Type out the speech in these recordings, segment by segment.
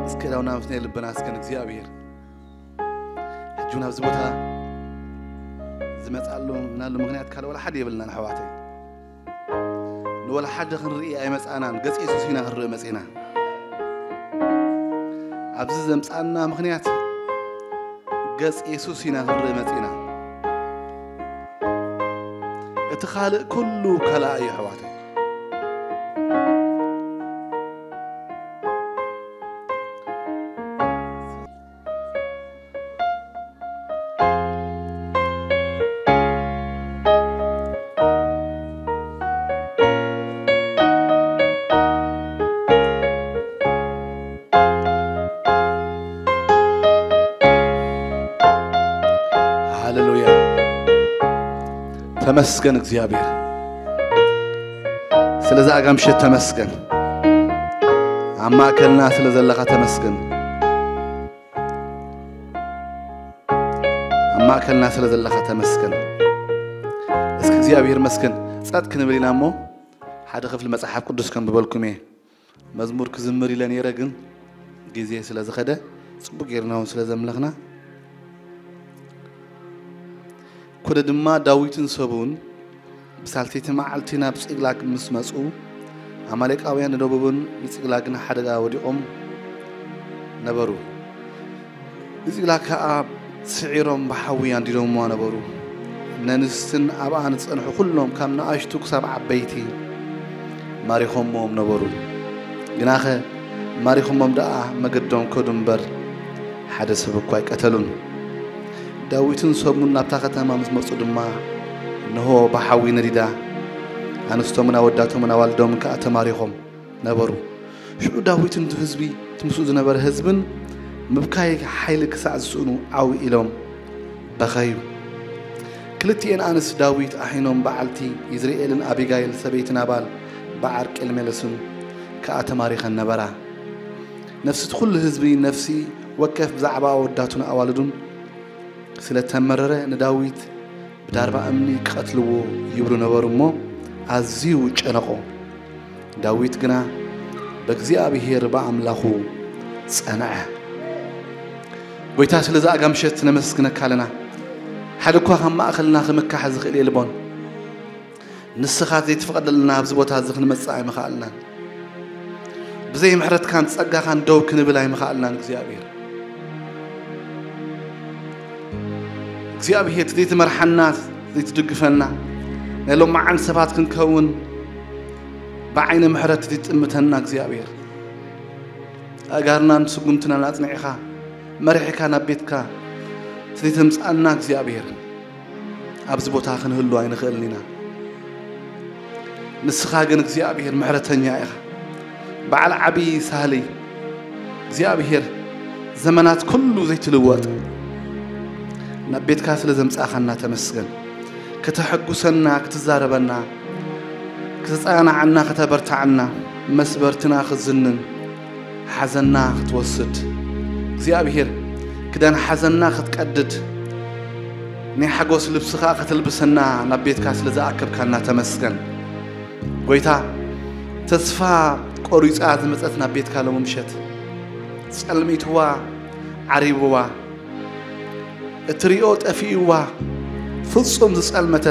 እስከ ዳውና ምስናይ ልብና እስከ ንእግዚኣብሔር ሕጂ እውን ኣብዚ ቦታ ዝመፅኣሉ ምናሉ ምክንያት ካልእ ወላ ሓደ የብልናን ኣሕዋተይ። ንወላ ሓደ ክንርኢ ኣይመፃእናን። ገፅ የሱስ ኢና ክንርኢ መፂና። ኣብዚ ዘምፃና ምክንያት ገፅ የሱስ ኢና ክንርኢ መፂና። እቲ ካልእ ኩሉ ከላእ እዩ ኣሕዋተይ። ሃሌሉያ። ተመስገን እግዚኣብሔር። ስለዚ ኣጋ ምሸት ተመስገን። ኣብ ማእከልና ስለ ዘለኻ ተመስገን። ኣብ ማእከልና ስለ ዘለኻ ተመስገን። እስኪ እግዚኣብሔር መስገን። ጸጥ ክንብል ኢና እሞ ሓደ ክፍሊ መጽሓፍ ቅዱስ ከንብበልኩም እየ። መዝሙር ክዝምር ኢለ ነይረ፣ ግን ግዜ ስለ ዝኸደ ጽቡቅ ጌርና እውን ስለ ዘምለኽና፣ ኮነ ድማ ዳዊትን ሰቡን ብሳልሰይቲ መዓልቲ ናብ ጺቅላግ ምስ መጹ፣ ኣማሌቃውያን ንደቡብን ንጺቅላግን ሓደጋ ወዲቖም ነበሩ። ንጺቅላግ ከኣ ስዒሮም ብሓዊ ኣንዲዶምዋ ነበሩ። ነንስትን ኣብኣ ንጸንሑ ኩሎም ካብ ንኣሽቱ ክሳብ ዓበይቲ ማሪኾምዎም ነበሩ። ግናኸ ማሪኾሞም ደኣ መገዶም ከዱ እምበር፣ ሓደ ሰብ እኳ ኣይቀተሉን። ዳዊትን ሰቡን ናብታ ከተማ ምስ መጹ ድማ፣ እንሆ ብሓዊ ነዲዳ፣ ኣንስቶምን ኣወዳቶምን ኣዋልዶምን ከኣ ተማሪኾም ነበሩ። ሽዑ ዳዊትን እቲ ህዝቢ፣ እቲ ምስኡ ዝነበረ ህዝብን ምብካይ ሓይሊ ክሳዕ ዝስእኑ ዓው ኢሎም በኸዩ። ክልቲኤን ኣንስቲ ዳዊት ኣሒኖም በዓልቲ ይዝርኤልን ኣቢጋይል ሰበይቲ ናባል ብዓር ቀርሜሎስን ከኣ ተማሪኸን ነበራ። ነፍሲ እቲ ኹሉ ህዝቢ ነፍሲ ወከፍ ብዛዕባ ኣወዳቱን ኣዋልዱን ስለ ተመረረ ንዳዊት ብዳርባ እምኒ ክቐትልዎ ይብሉ ነበሩ እሞ ኣዝዩ ጨነቖ። ዳዊት ግና ብእግዚኣብሔር ብኣምላኹ ጸንዐ። ጐይታ ስለዚ ኣጋ ምሸት ነመስግነካ ኣለና። ሓደ እኳ ካብ ማእከልና ክምካሕ ዝኽእል የልቦን። ንስኻ ዘይትፈቐደልና ኣብዚ ቦታ እዚ ክንመጽእ ኣይምኸኣልናን። ብዘይ ምሕረትካን ጸጋኻን ደው ክንብል ኣይምኸኣልናን እግዚኣብሔር። እግዚኣብሔር እቲ ዘይትመርሓና፣ ዘይትድግፈና፣ ናይ ሎማዓን ሰባት ክንከውን ብዓይነ ምሕረት ዘይትጥምተና እግዚኣብሔር። ኣእጋርናን ስጉምትናን ኣጽኒዕኻ፣ መሪሕካ ናብ ቤትካ ዘይተምጽኣና እግዚኣብሔር። ኣብዚ ቦታ ክንህሉ ኣይንኽእልን ኢና። ንስኻ ግን እግዚኣብሔር ምሕረተኛ ኢኻ። በዓል ዓቢ ሳህሊ እግዚኣብሔር፣ ዘመናት ኩሉ ዘይትልወጥ፣ ናብ ቤትካ ስለ ዘምጻእኻና ተመስገን። ከተሐጉሰና፣ ክትዛረበና፣ ከተጸናንዓና፣ ከተበርትዓና፣ መስበርትና ክዝንን፣ ሓዘንና ክትወስድ፣ እግዚኣብሔር ክዳን ሓዘንና ክትቀድድ፣ ናይ ሓጎስ ልብስኻ ክትልብሰና ናብ ቤትካ ስለ ዝኣከብካና ተመስገን። ጐይታ፣ ተስፋ ቆሪጻ ዝመጸት ናብ ቤትካ ሎሚ ምሸት፣ ጸልሚትዋ፣ ዓሪብዋ፣ እትሪኦ ጠፊእዋ፣ ፍጹም ዝጸልመተ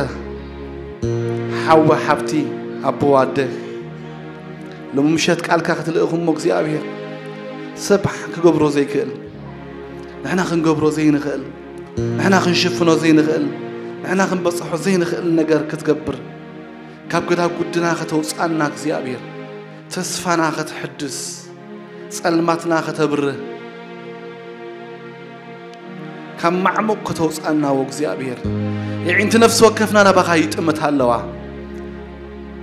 ሓዊ ሓብቲ፣ ኣቦ ኣደ፣ ሎሚ ምሸት ቃልካ ክትልእኽ እሞ እግዚኣብሔር፣ ሰብ ክገብሮ ዘይክእል፣ ንሕና ክንገብሮ ዘይንኽእል፣ ንሕና ክንሽፍኖ ዘይንኽእል፣ ንሕና ክንበጽሖ ዘይንኽእል ነገር ክትገብር፣ ካብ ገዳጉድና ከተውጽኣና እግዚኣብሔር፣ ተስፋና ከተሕድስ፣ ጸልማትና ከተብርህ፣ ካብ ማዕሙቕ ከተውጽኣና ዎ እግዚኣብሔር። የዒንቲ ነፍሲ ወከፍና ናባኻ ይጥምታ ኣለዋ።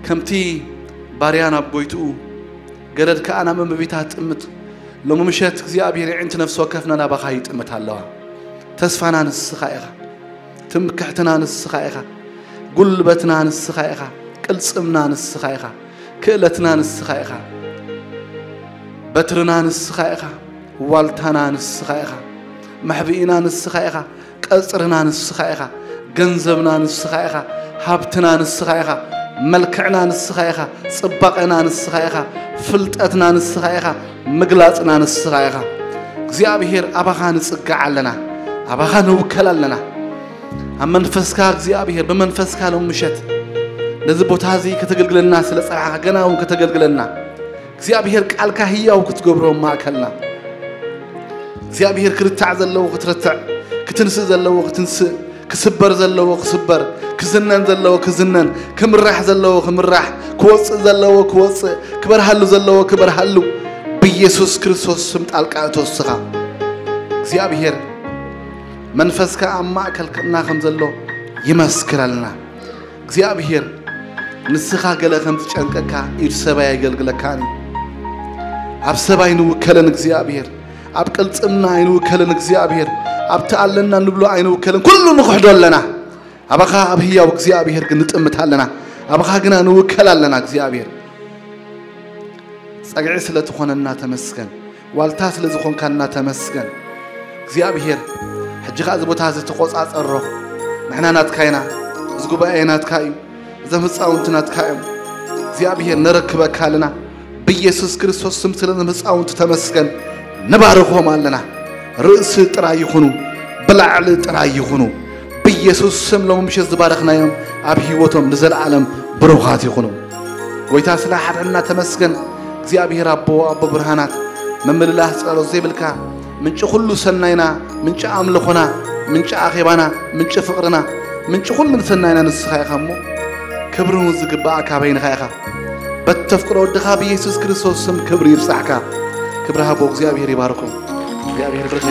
ከምቲ ባርያ ናብ ጐይትኡ፣ ገረድ ከኣ ናብ እመቤታ ትጥምት፣ ሎሚ ምሸት እግዚኣብሔር የዒንቲ ነፍሲ ወከፍና ናባኻ ይጥምት ኣለዋ። ተስፋና ንስኻ ኢኻ። ትምክሕትና ንስኻ ኢኻ። ጉልበትና ንስኻ ኢኻ። ቅልጽምና ንስኻ ኢኻ። ክእለትና ንስኻ ኢኻ። በትርና ንስኻ ኢኻ። ዋልታና ንስኻ ኢኻ። መሕብኢና ንስኻ ኢኻ። ቀጽርና ንስኻ ኢኻ። ገንዘብና ንስኻ ኢኻ። ሃብትና ንስኻ ኢኻ። መልክዕና ንስኻ ኢኻ። ጽባቐና ንስኻ ኢኻ። ፍልጠትና ንስኻ ኢኻ። ምግላጽና ንስኻ ኢኻ። እግዚኣብሔር ኣባኻ ንጽጋዕ ኣለና። ኣባኻ ንውከል ኣለና። ኣብ መንፈስካ እግዚኣብሔር ብመንፈስካ ሎም ምሸት ነዚ ቦታ እዚ ከተገልግለና ስለ ጸናሕካ ገና እውን ከተገልግለና እግዚኣብሔር ቃልካ ህያው ክትገብሮ ማእከልና እግዚኣብሔር ክርታዕ ዘለዎ ክትርትዕ ክትንስእ ዘለዎ ክትንስእ ክስበር ዘለዎ ክስበር ክዝነን ዘለዎ ክዝነን ክምራሕ ዘለዎ ክምራሕ ክወፅእ ዘለዎ ክወፅእ ክበርሃሉ ዘለዎ ክበርሃሉ ብኢየሱስ ክርስቶስ ስም ጣልቃ እቶ እስኻ እግዚኣብሔር መንፈስካ ኣብ ማእከልና ከም ዘሎ ይመስክረልና እግዚኣብሔር ንስኻ ገለ ከም ዝጨንቀካ ኢድ ሰባይ ኣይገልግለካን እዩ ኣብ ሰባይ ንውከለን እግዚኣብሔር ኣብ ቅልጽምና ኣይንውከልን እግዚኣብሔር ኣብቲ ኣለና ንብሎ ኣይንውከልን ኩሉ ንኽሕዶ ኣለና ኣባኻ ኣብ ህያው እግዚኣብሔር ግን ንጥምት ኣለና ኣባኻ ግና ንውከል ኣለና እግዚኣብሔር ጸግዒ ስለ ትኾነና ተመስገን ዋልታ ስለ ዝኾንካና ተመስገን እግዚኣብሔር ሕጂ ኸዓ እዚ ቦታ እዚ ተቖጻጸሮ ንሕና ናትካ ኢና እዚ ጉባኤ ናትካ እዩ እዞም ህፃውንቲ ናትካ እዮም እግዚኣብሔር ነረክበካ ኣለና ብኢየሱስ ክርስቶስ ስም ስለ ህፃውንቲ ተመስገን ንባርኾም ኣለና ርእሲ ጥራይ ይኹኑ ብላዕሊ ጥራይ ይኹኑ ብኢየሱስ ስም ሎም ምሸት ዝባረኽናዮም ኣብ ህይወቶም ንዘለዓለም ብሩኻት ይኹኑ ጎይታ ስለ ሓድሕና ተመስገን እግዚኣብሔር ኣቦ ኣቦ ብርሃናት ምምልላስ ጸሎት ዘይብልካ ምንጪ ኩሉ ሰናይና ምንጪ ኣምልኾና ምንጪ ኣኼባና ምንጪ ፍቕርና ምንጪ ኩሉ ሰናይና ንስኻ ኢኻ እሞ ክብርን ዝግባኣ ካበይንኻ ኢኻ በተፍቅሮ ወድኻ ብኢየሱስ ክርስቶስ ስም ክብሪ ይብጻሕካ ክብሪ ሃቦ እግዚኣብሔር ይባርኩም እግዚኣብሔር ብርክ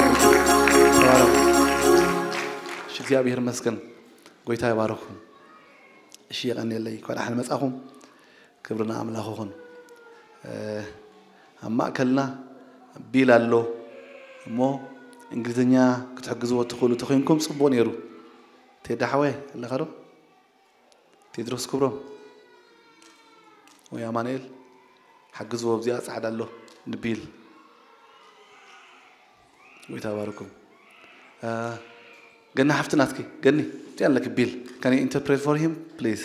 እግዚኣብሔር መስገን ጎይታ ይባርኩም እሺ የቐንየለይ እንኳ ደሓን መጻኹም ክብሪ ንኣምላኽ ይኹን ኣብ ማእከልና ቢል ኣሎ እሞ እንግሊዝኛ ክትሕግዝዎ ትኽእሉ ተኮይንኩም ጽቡቕ ነይሩ ቴዳ ሓወይ ኣለኻ ዶ ቴድሮስ ክብሮም ወይ ኣማኑኤል ሓግዝዎ ኣብዚኣ ጻዕዳ ኣሎ ንቢል ወይ ተባርኩም ገና ሓፍቲ ናትኪ ገኒ እንታይ ኣለኪ ቢል can you interpret for him please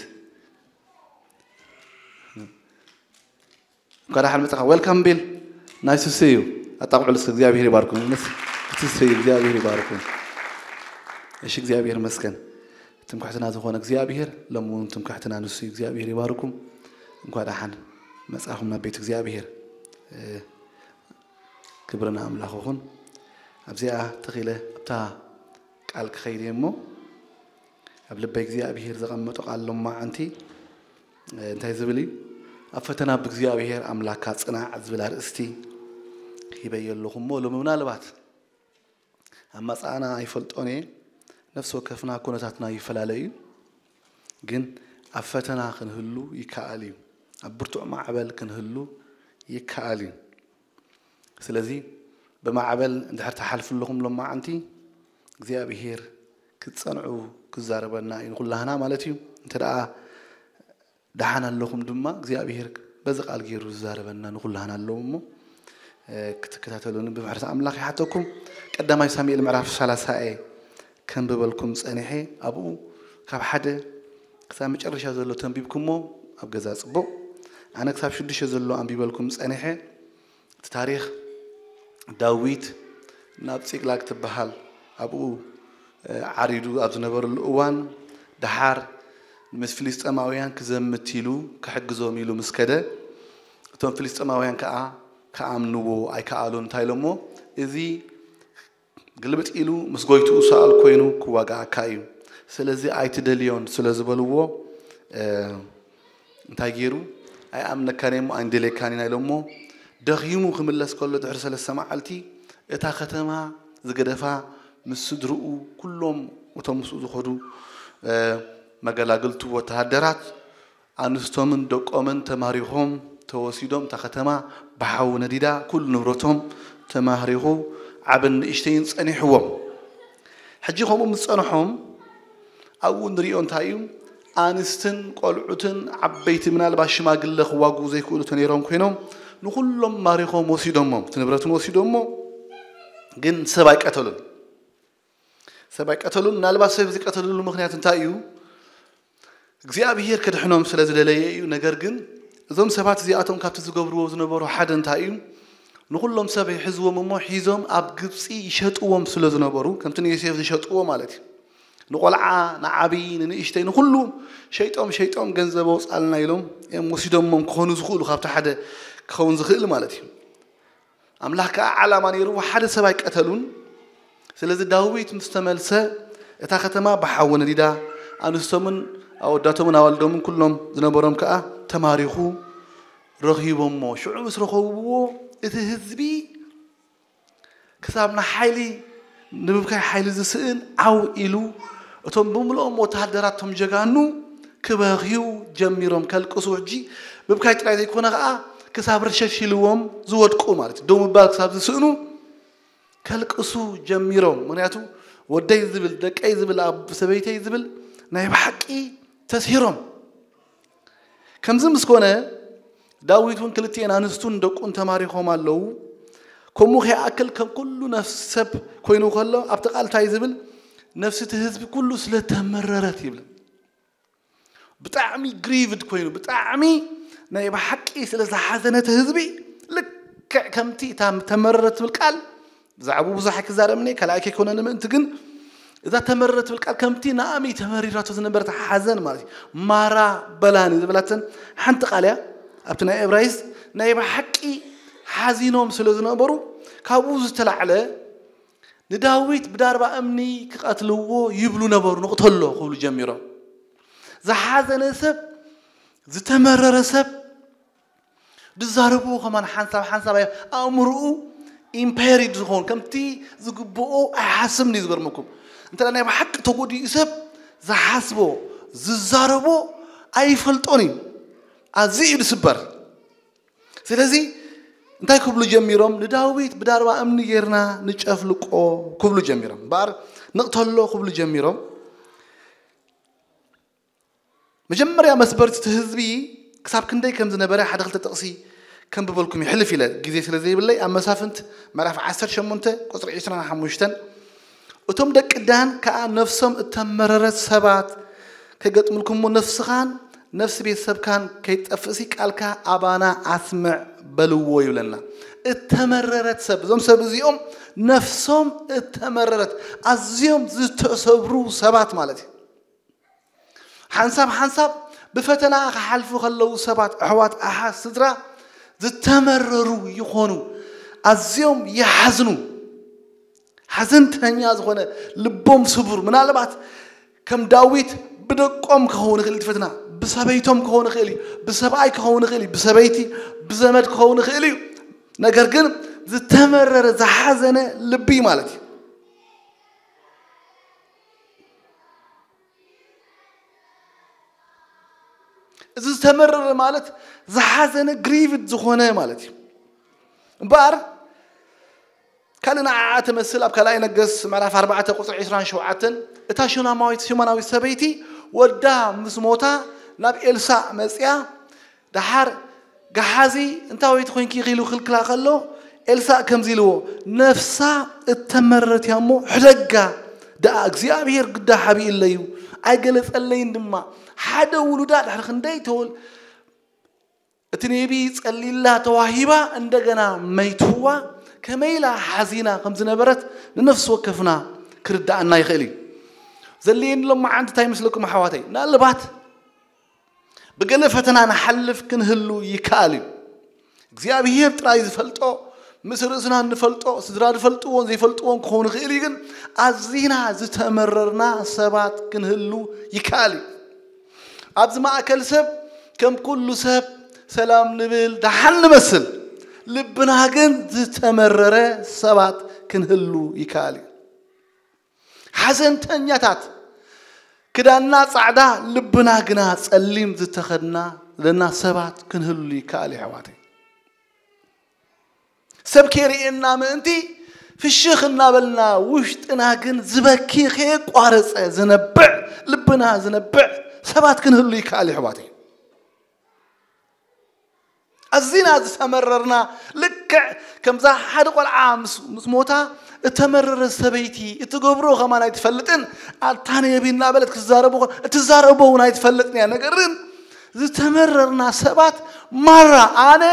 እንኳ ደሓን መጻኻ welcome ቢል nice to see you ኣጣቕዑ እስከ እግዚኣብሔር ይባርኩም ንስ እቲ ሰይ እግዚኣብሔር ይባርኩም እሺ እግዚኣብሔር መስገን ትምክሕትና ዝኾነ እግዚኣብሔር ሎም እውን ትምክሕትና ንሱ እግዚኣብሔር ይባርኩም እንኳ ደሓን መጻኹም ናብ ቤት እግዚኣብሔር ክብርና ኣምላኽ ይኹን ኣብዚኣ ተኺለ ኣብታ ቃል ክኸይድ እየ እሞ ኣብ ልበይ እግዚኣብሔር ዘቐመጦ ቃል ሎማዓንቲ እንታይ ዝብል እዩ ኣብ ፈተና ብእግዚኣብሔር ኣምላካ ጽናዕ ዝብል ኣርእስቲ ሂበዮ ኣለኹ እሞ ሎሚ ምናልባት ኣብ መጻእና ኣይፈልጦን እየ ነፍሲ ወከፍና ኩነታትና ይፈላለ እዩ ግን ኣብ ፈተና ክንህሉ ይከኣል እዩ ኣብ ብርቱዕ ማዕበል ክንህሉ ይከኣል እዩ ስለዚ ብማዕበል እንድሕር ትሓልፉ ኣለኹም ሎማዓንቲ እግዚኣብሄር ክትፀንዑ ክዛረበና እዩ ንኩላህና ማለት እዩ እንተ ደኣ ደሓን ኣለኹም ድማ እግዚኣብሄር በዚ ቃል ገይሩ ዝዛረበና ንኩላህና ኣለዉ እሞ ክትከታተሉኒ ብምሕረት ኣምላኽ ይሓተኩም ቀዳማይ ሳሙኤል ምዕራፍ ሰላሳ እየ ከንብበልኩም ፀኒሐ ኣብኡ ካብ ሓደ ክሳብ መጨረሻ ዘሎ ተንቢብኩሞ ኣብ ገዛ ፅቡቕ ኣነ ክሳብ ሽዱሽተ ዘሎ ኣንቢበልኩም ፀኒሐ እቲ ታሪኽ ዳዊት ናብ ፂቅላግ ትበሃል ኣብኡ ዓሪዱ ኣብ ዝነበረሉ እዋን ደሓር ምስ ፍልስጤማውያን ክዘምት ኢሉ ክሕግዞም ኢሉ ምስ ከደ እቶም ፍልስጤማውያን ከዓ ክኣምንዎ ኣይከኣሉን እንታይ ኢሎሞ እዚ ግልብጥ ኢሉ ምስ ጎይትኡ ሰኣል ኮይኑ ክዋግኣካ እዩ ስለዚ ኣይትደልዮን ስለ ዝበልዎ እንታይ ገይሩ ኣይኣምነካን እሞ ኣይንደልየካን ኢና ኢሎሞ ደኺሙ ክምለስ ከሎ ድሕሪ ሰለስተ መዓልቲ እታ ከተማ ዝገደፋ ምስ ስድርኡ ኩሎም እቶም ምስኡ ዝኸዱ መገላግልቱ ወተሃደራት ኣንስቶምን ደቆምን ተማሪኾም እቲ ተወሲዶም፣ እታ ከተማ ብሓዊ ነዲዳ፣ ኩሉ ንብረቶም ተማህሪኹ፣ ዓብን ንእሽተይን ጸኒሕዎም። ሕጂ ከምኡ ምስ ጸንሖም፣ ኣብኡ ንሪኦ እንታይ እዩ? ኣንስትን ቆልዑትን ዓበይቲ፣ ምናልባት ሽማግለ ክዋግኡ ዘይክእሉ ተነይሮም ኮይኖም፣ ንኹሎም ማሪኾም ወሲዶሞም፣ እቲ ንብረትን ወሲዶሞ፣ ግን ሰብ ኣይቀተሉን። ሰብ ኣይቀተሉን። ምናልባት ሰብ ዝቀተልሉ ምኽንያት እንታይ እዩ? እግዚኣብሔር ክድሕኖም ስለ ዝደለየ እዩ። ነገር ግን እዞም ሰባት እዚኣቶም ካብቲ ዝገብርዎ ዝነበሩ ሓደ እንታይ እዩ? ንኹሎም ሰብ ይሕዝዎም እሞ ሒዞም ኣብ ግብፂ ይሸጥዎም ስለ ዝነበሩ፣ ከምቲ ንዮሴፍ ዝሸጥዎ ማለት እዩ። ንቆልዓ፣ ንዓብዪ፣ ንንእሽተይ፣ ንኹሉ ሸይጦም ሸይጦም ገንዘብ ኣውፃልና ኢሎም እዮም ወሲዶሞም ክኾኑ ዝኽእሉ፣ ካብቲ ሓደ ክኸውን ዝኽእል ማለት እዩ። ኣምላኽ ከኣ ዓላማ ነይርዎ፣ ሓደ ሰብ ኣይቀተሉን። ስለዚ ዳዊት ምስ ተመልሰ፣ እታ ከተማ ብሓዊ ነዲዳ፣ ኣንስቶምን ኣወዳቶምን ኣዋልዶምን ኩሎም ዝነበሮም ከኣ ተማሪኹ ረኺቦሞ። ሽዑ ምስ ረኸብዎ፣ እቲ ህዝቢ ክሳብ ንሓይሊ፣ ንምብካይ ሓይሊ ዝስእን ዓው ኢሉ፣ እቶም ብምልኦም ወተሃደራት፣ እቶም ጀጋኑ ክበኽዩ ጀሚሮም፣ ከልቅሱ። ሕጂ ምብካይ ጥራይ ዘይኮነ ከኣ ክሳብ ርሸሽ ኢልዎም ዝወድቁ ማለት እዩ። ደው ምባል ክሳብ ዝስእኑ ከልቅሱ ጀሚሮም። ምኽንያቱ ወደይ ዝብል፣ ደቀይ ዝብል፣ ኣብ ሰበይተይ ዝብል ናይ ብሓቂ ተስሂሮም። ከምዚ ምስ ኮነ፣ ዳዊት እውን ክልቲኤን ኣንስቱን ደቁን ተማሪኾም ኣለዉ። ከምኡ ከይኣክል ከም ኩሉ ነፍሲ ሰብ ኮይኑ ከሎ፣ ኣብቲ ቃል እንታይ ዝብል? ነፍሲ እቲ ህዝቢ ኩሉ ስለ ተመረረት ይብል። ብጣዕሚ ግሪቭድ ኮይኑ፣ ብጣዕሚ ናይ ብሓቂ ስለ ዝሓዘነ እቲ ህዝቢ፣ ልክዕ ከምቲ እታ ተመረረት ትብል ቃል፣ ብዛዕባኡ ብዙሕ ኣይክዛረብን እየ፣ ካልኣይ ከይኮነኒ ምእንቲ፣ ግን እዛ ተመረረት ትብል ቃል ከምቲ ንኣሚ ተመሪራቶ ዝነበረት ሓዘን ማለት እዩ። ማራ በላኒ ዝበላተን ሓንቲ ቃል እያ። ኣብቲ ናይ እብራይስጥ ናይ ብሓቂ ሓዚኖም ስለ ዝነበሩ፣ ካብኡ ዝተላዕለ ንዳዊት ብዳርባ እምኒ ክቐትልዎ ይብሉ ነበሩ። ንቕተሎ ክብሉ ጀሚሮም። ዝሓዘነ ሰብ፣ ዝተመረረ ሰብ፣ ዝዛረብዎ ከማን ሓንሳብ ሓንሳብ ኣየ-፣ ኣእምሮኡ ኢምፔርድ ዝኸውን፣ ከምቲ ዝግብኦ ኣይሓስብን እዩ። ዝገርመኩም፣ እንተ ናይ ብሓቂ ተጎዲኡ ሰብ ዝሓስቦ፣ ዝዛረቦ ኣይፈልጦን እዩ። ኣዝዩ እዩ ዝስበር። ስለዚ እንታይ ክብሉ ጀሚሮም? ንዳዊት ብዳርባ እምኒ ጌርና ንጨፍልቆ ክብሉ ጀሚሮም። እምበኣር ንቕተሎ ክብሉ ጀሚሮም። መጀመርያ መስበርቲ እቲ ህዝቢ ክሳብ ክንደይ ከም ዝነበረ ሓደ ክልተ ጥቕሲ ከንብበልኩም ይሕልፍ ኢለ፣ ግዜ ስለ ዘይብለይ። ኣብ መሳፍንት ምዕራፍ ዓሰርተ ሸሞንተ ቁጽሪ ዕስራን ሓሙሽተን፣ እቶም ደቂ ዳን ከኣ ነፍሶም እተመረረት ሰባት ከይገጥምልኩም እሞ ነፍስኻን ነፍሲ ቤተሰብካን ከይትጠፍእሲ ቃልካ ኣባና ኣስምዕ በልዎ ይብለና። እተመረረት ሰብ፣ እዞም ሰብ እዚኦም ነፍሶም እተመረረት፣ ኣዝዮም ዝተሰብሩ ሰባት ማለት እዩ። ሓንሳብ ሓንሳብ ብፈተና ክሓልፉ ከለዉ ሰባት፣ ኣሕዋት፣ ኣሓት፣ ስድራ ዝተመረሩ ይኾኑ። ኣዝዮም ይሓዝኑ። ሓዘንተኛ ዝኾነ፣ ልቦም ስቡር፣ ምናልባት ከም ዳዊት ብደቆም ክኸውን ይኽእል እቲ ፈተና፣ ብሰበይቶም ክኸውን ይኽእል እዩ፣ ብሰብኣይ ክኸውን ይኽእል እዩ፣ ብሰበይቲ፣ ብዘመድ ክኸውን ይኽእል እዩ። ነገር ግን ዝተመረረ፣ ዝሓዘነ ልቢ ማለት እዩ። እዚ ዝተመረረ ማለት ዝሓዘነ፣ ግሪቭድ ዝኾነ ማለት እዩ። እምበኣር ካልእ ንዓኣ ትመስል። ኣብ ካልኣይ ነገስ ምዕራፍ ኣርባዕተ ቁጽሪ ዕስራን ሸውዓተን፣ እታ ሹናማዊት፣ ሹማናዊት ሰበይቲ ወዳ ምስ ሞታ ናብ ኤልሳእ መጽያ፣ ደሓር ገሓዚ እንታይ ወይቲ ኮንኪ ኢኺ ኢሉ ክልክላ ከሎ፣ ኤልሳእ ከምዚ ኢልዎ፣ ነፍሳ እተመረረት እያ እሞ ሕደጋ ደኣ እግዚኣብሔር ግዳ ሓቢእለዩ ኣይገለጸለይን ድማ። ሓደ ውሉዳ ድሕሪ ክንደይ ተወል-፣ እቲ ኔቢ ጸሊላ ተዋሂባ እንደገና መይትዋ ከመይ ኢላ ሓዚና ከም ዝነበረት ንነፍሲ ወከፍና ክርዳኣና ይኽእል እዩ። ዘልየኒ ሎማዓንቲ እንታይ ይመስለኩም ኣሕዋተይ? ምናልባት ብገለ ፈተና ንሓልፍ ክንህሉ ይከኣል እዩ። እግዚኣብሔር ጥራይ ዝፈልጦ፣ ምስ ርእስና እንፈልጦ፣ ስድራ ዝፈልጥዎን ዘይፈልጥዎን ክኸውን ይኽእል እዩ፣ ግን ኣዚና ዝተመረርና ሰባት ክንህሉ ይከኣል እዩ። ኣብዚ ማእከል ሰብ ከም ኩሉ ሰብ ሰላም ንብል፣ ደሓን ንመስል። ልብና ግን ዝተመረረ ሰባት ክንህሉ ይከኣል እዩ። ሓዘንተኛታት፣ ክዳንና ጻዕዳ፣ ልብና ግና ጸሊም ዝተኸድና ለና ሰባት ክንህሉ ይከኣል እዩ ኣሕዋተይ። ሰብ ከይርእየና ምእንቲ ፍሽኽ እናበልና ውሽጥና ግን ዝበኪ ከየቋረጸ ዝነብዕ፣ ልብና ዝነብዕ ሰባት ክንህሉ ይከኣል እዩ ኣሕዋተይ። ኣዚና ዝተመረርና ልክዕ ከምዛ ሓደ ቆልዓ ምስ ሞታ እተመረረ ሰበይቲ እትገብሮ ከማን ኣይትፈልጥን። ኣታ ነየቢ እናበለት ክትዛረቦ እትዛረቦ እውን ኣይትፈልጥን እያ። ነገር ግን ዝተመረርና ሰባት ማራ ኣነ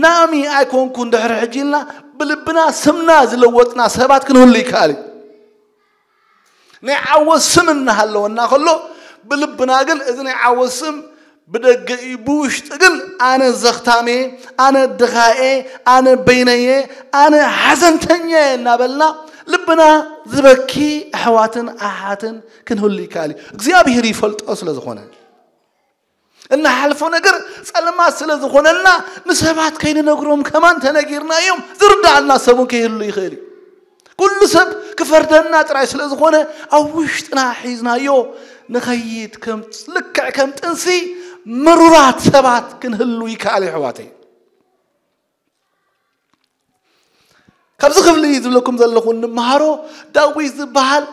ናሚ ኣይኮንኩን ድሕሪ ሕጂ ኢልና ብልብና ስምና ዝለወጥና ሰባት ክንህሉ ይከኣል እዩ። ናይ ዓወት ስም እናሃለወና ከሎ ብልብና ግን እዚ ናይ ዓወት ስም ብደገ እዩ፣ ብውሽጢ ግን ኣነ ዘኽታሜ፣ ኣነ ድኻኤ፣ ኣነ በይነየ፣ ኣነ ሓዘንተኛ እናበልና ልብና ዝበኪ ኣሕዋትን ኣሓትን ክንህሉ ይከኣል እዩ። እግዚኣብሔር ይፈልጦ ስለ ዝኾነ እንሓልፎ ነገር ጸልማት ስለ ዝኾነልና ንሰባት ከይንነግሮም ከማን ተነጊርናዮም ዝርዳኣና ሰብን ከይህሉ ይኽእል እዩ። ኩሉ ሰብ ክፈርደና ጥራይ ስለ ዝኾነ ኣብ ውሽጥና ሒዝናዮ ንኸይድ ከም ልክዕ ከም ጥንሲ ምሩራት ሰባት ክንህሉ ይከኣል እዩ ኣሕዋተይ። ካብዚ ክፍሊ ዝብለኩም ዘለኹ እንመሃሮ ዳዊት ዝበሃል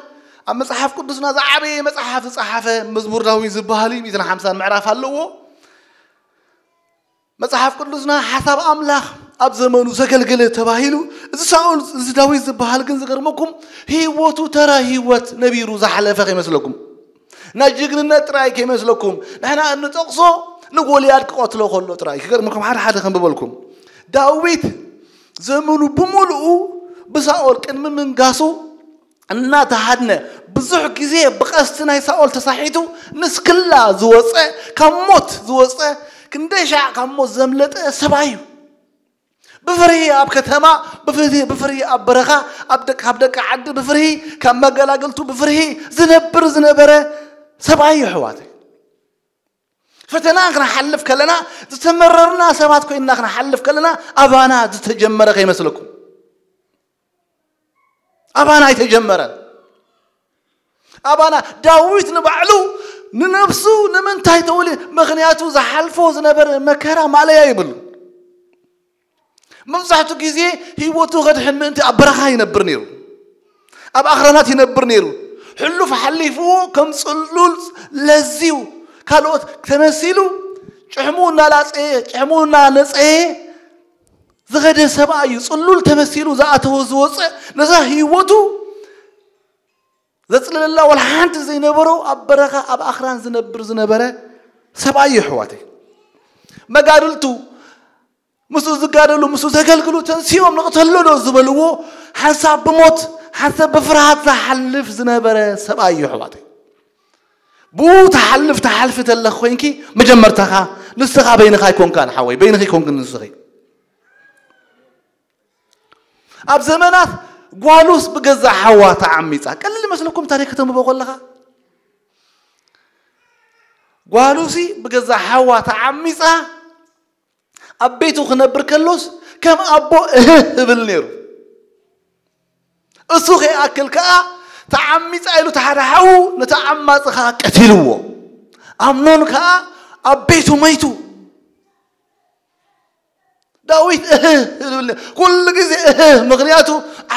ኣብ መጽሓፍ ቅዱስና ዝዓበየ መጽሓፍ ዝጸሓፈ መዝሙር ዳዊት ዝበሃል እዩ። ሚእትን ሓምሳን ምዕራፍ ኣለዎ። መጽሓፍ ቅዱስና ሓሳብ ኣምላኽ ኣብ ዘመኑ ዘገልገለ ተባሂሉ እዚ ሳኦል እዚ ዳዊት ዝበሃል ግን ዝገርመኩም ህይወቱ ተራ ህይወት ነቢሩ ዝሓለፈ ከይመስለኩም። ናይ ጅግንነት ጥራይ ከይመስለኩም። ንሕና እንጠቕሶ ንጎልያድ ክቐትሎ ከሎ ጥራይ ክገርመኩም ሓደ ሓደ ከንብበልኩም። ዳዊት ዘመኑ ብምልኡ ብሳኦል ቅድሚ ምንጋሱ እናተሃድነ ብዙሕ ግዜ ብቐስቲ ናይ ሳኦል ተሳሒቱ ንስክላ ዝወፀ ካብ ሞት ዝወፀ ክንደይ ሻዕ ካብ ሞት ዘምለጠ ሰብኣይ እዩ። ብፍርሂ ኣብ ከተማ ብፍርሂ ኣብ በረኻ ካብ ደቂ ዓዲ ብፍርሂ ካብ መገላግልቱ ብፍርሂ ዝነብር ዝነበረ ሰብኣይ እዩ ኣሕዋተይ። ፈተና ክንሓልፍ ከለና ዝተመረርና ሰባት ኮይንና ክንሓልፍ ከለና ኣባና ዝተጀመረ ከይመስለኩም። ኣባና ኣይተጀመረን። ኣባና ዳዊት ንባዕሉ ንነብሱ ንምንታይ ተውሊ ምክንያቱ ዝሓልፎ ዝነበረ መከራ ማለያ ይብሉ። መብዛሕቱ ግዜ ህይወቱ ከድሕን ምእንቲ ኣብ በረኻ ይነብር ነይሩ። ኣብ ኣኽራናት ይነብር ነይሩ። ሕሉፍ ሓሊፍዎ ከም ጽሉል ለዝዩ ካልኦት ተመሲሉ ጭሕሙ እናላጸየ ጭሕሙ እናነጸየ ዝኸደ ሰብኣይ እዩ። ጽሉል ተመሲሉ ዝኣተወ ዝወፀ ነዛ ህይወቱ ዘጽልለላ ወላ ሓንቲ ዘይነበሮ ኣብ በረኻ ኣብ ኣኽራን ዝነብር ዝነበረ ሰብኣይ እዩ ኣሕዋተይ። መጋድልቱ ምስኡ ዝጋደሉ ምስኡ ዘገልግሉ ተንሲኦም ንቕተሎ ዶ ዝበልዎ ሓንሳብ ብሞት ሓንሳብ ብፍርሃት ዝሓልፍ ዝነበረ ሰብኣይ እዩ ኣሕዋተይ። ብኡ ትሓልፍ ትሓልፊ ተለኽ ኮይንኪ መጀመርታኻ ንስኻ በይንኻ ኣይኮንካን ሓወይ በይንኺ ኣይኮንክን ንስኺ። ኣብ ዘመናት ጓሉስ ብገዛ ሓዋ ተዓሚጻ ቀልል ይመስለኩም ታሪክ ከተንብቦ ከለኻ ጓሉሲ ብገዛ ሓዋ ተዓሚጻ ኣብ ቤቱ ክነብር ከሎስ ከም ኣቦ እህህ እብል ነይሩ። እሱ ከይኣክል ከኣ ተዓሚጻ ኢሉ ተሓደ ሓዉ ነቲ ዓማጺ ከኣ ቀቲልዎ። ኣምኖን ከኣ ኣብ ቤቱ መይቱ። ዳዊት እህህ እብል ኩሉ ግዜ እህህ ምክንያቱ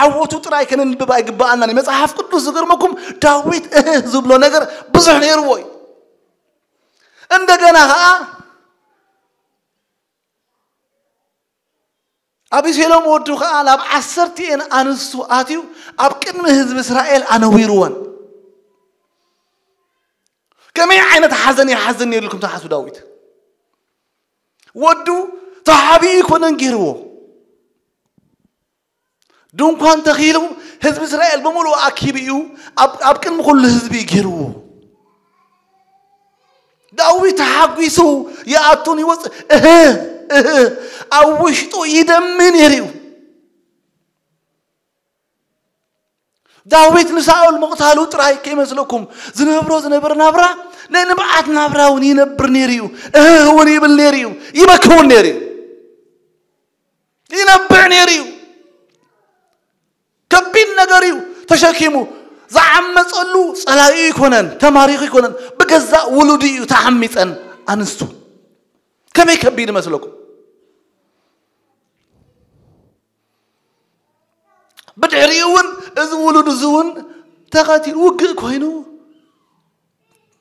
ዓወቱ ጥራይ ከነንብብ ኣይግባኣናን። መጽሓፍ ቅዱስ ዝገርመኩም ዳዊት እህህ ዝብሎ ነገር ብዙሕ ነይርዎ እዩ። እንደገና ከኣ ኣቢሴሎም ወዱ ከኣ ናብ ዓሰርቲኤን ኣንስቱ ኣትዩ ኣብ ቅድሚ ህዝቢ እስራኤል ኣነዊርወን። ከመይ ዓይነት ሓዘን ይሓዘን ነይሩ ኢልኩም ትሓስቡ? ዳዊት ወዱ ተሓቢኡ ይኮነን ገይርዎ። ድንኳን ተኺሉ ህዝቢ እስራኤል ብምሉኡ ኣኪቡ እዩ ኣብ ቅድሚ ኩሉ ህዝቢ ገይርዎ። ዳዊት ተሓጒሱ ይኣቱን ይወፅእ እህ እህ ኣብ ውሽጡ ይደሚ ነይሩ እዩ። ዳዊት ንሳኦል ምቕታሉ ጥራይ ከይመስለኩም ዝነብሮ ዝነበር ናብራ ናይ ንብዓት ናብራ እውን ይነብር ነይሩ እዩ። እህ እውን ይብል ነይሩ እዩ። ይበኪ እውን ነይሩ እዩ። ይነብዕ ነይሩ እዩ። ከቢድ ነገር እዩ ተሸኪሙ። ዝዓመፀሉ ፀላኢ ይኮነን ተማሪኹ ይኮነን ብገዛእ ውሉዱ እዩ ተዓሚፀን ኣንስቱ። ከመይ ከቢድ ይመስለኩም? ብድሕሪኡ እውን እዚ ውሉድ እዚ እውን ተቐቲሉ ውግእ ኮይኑ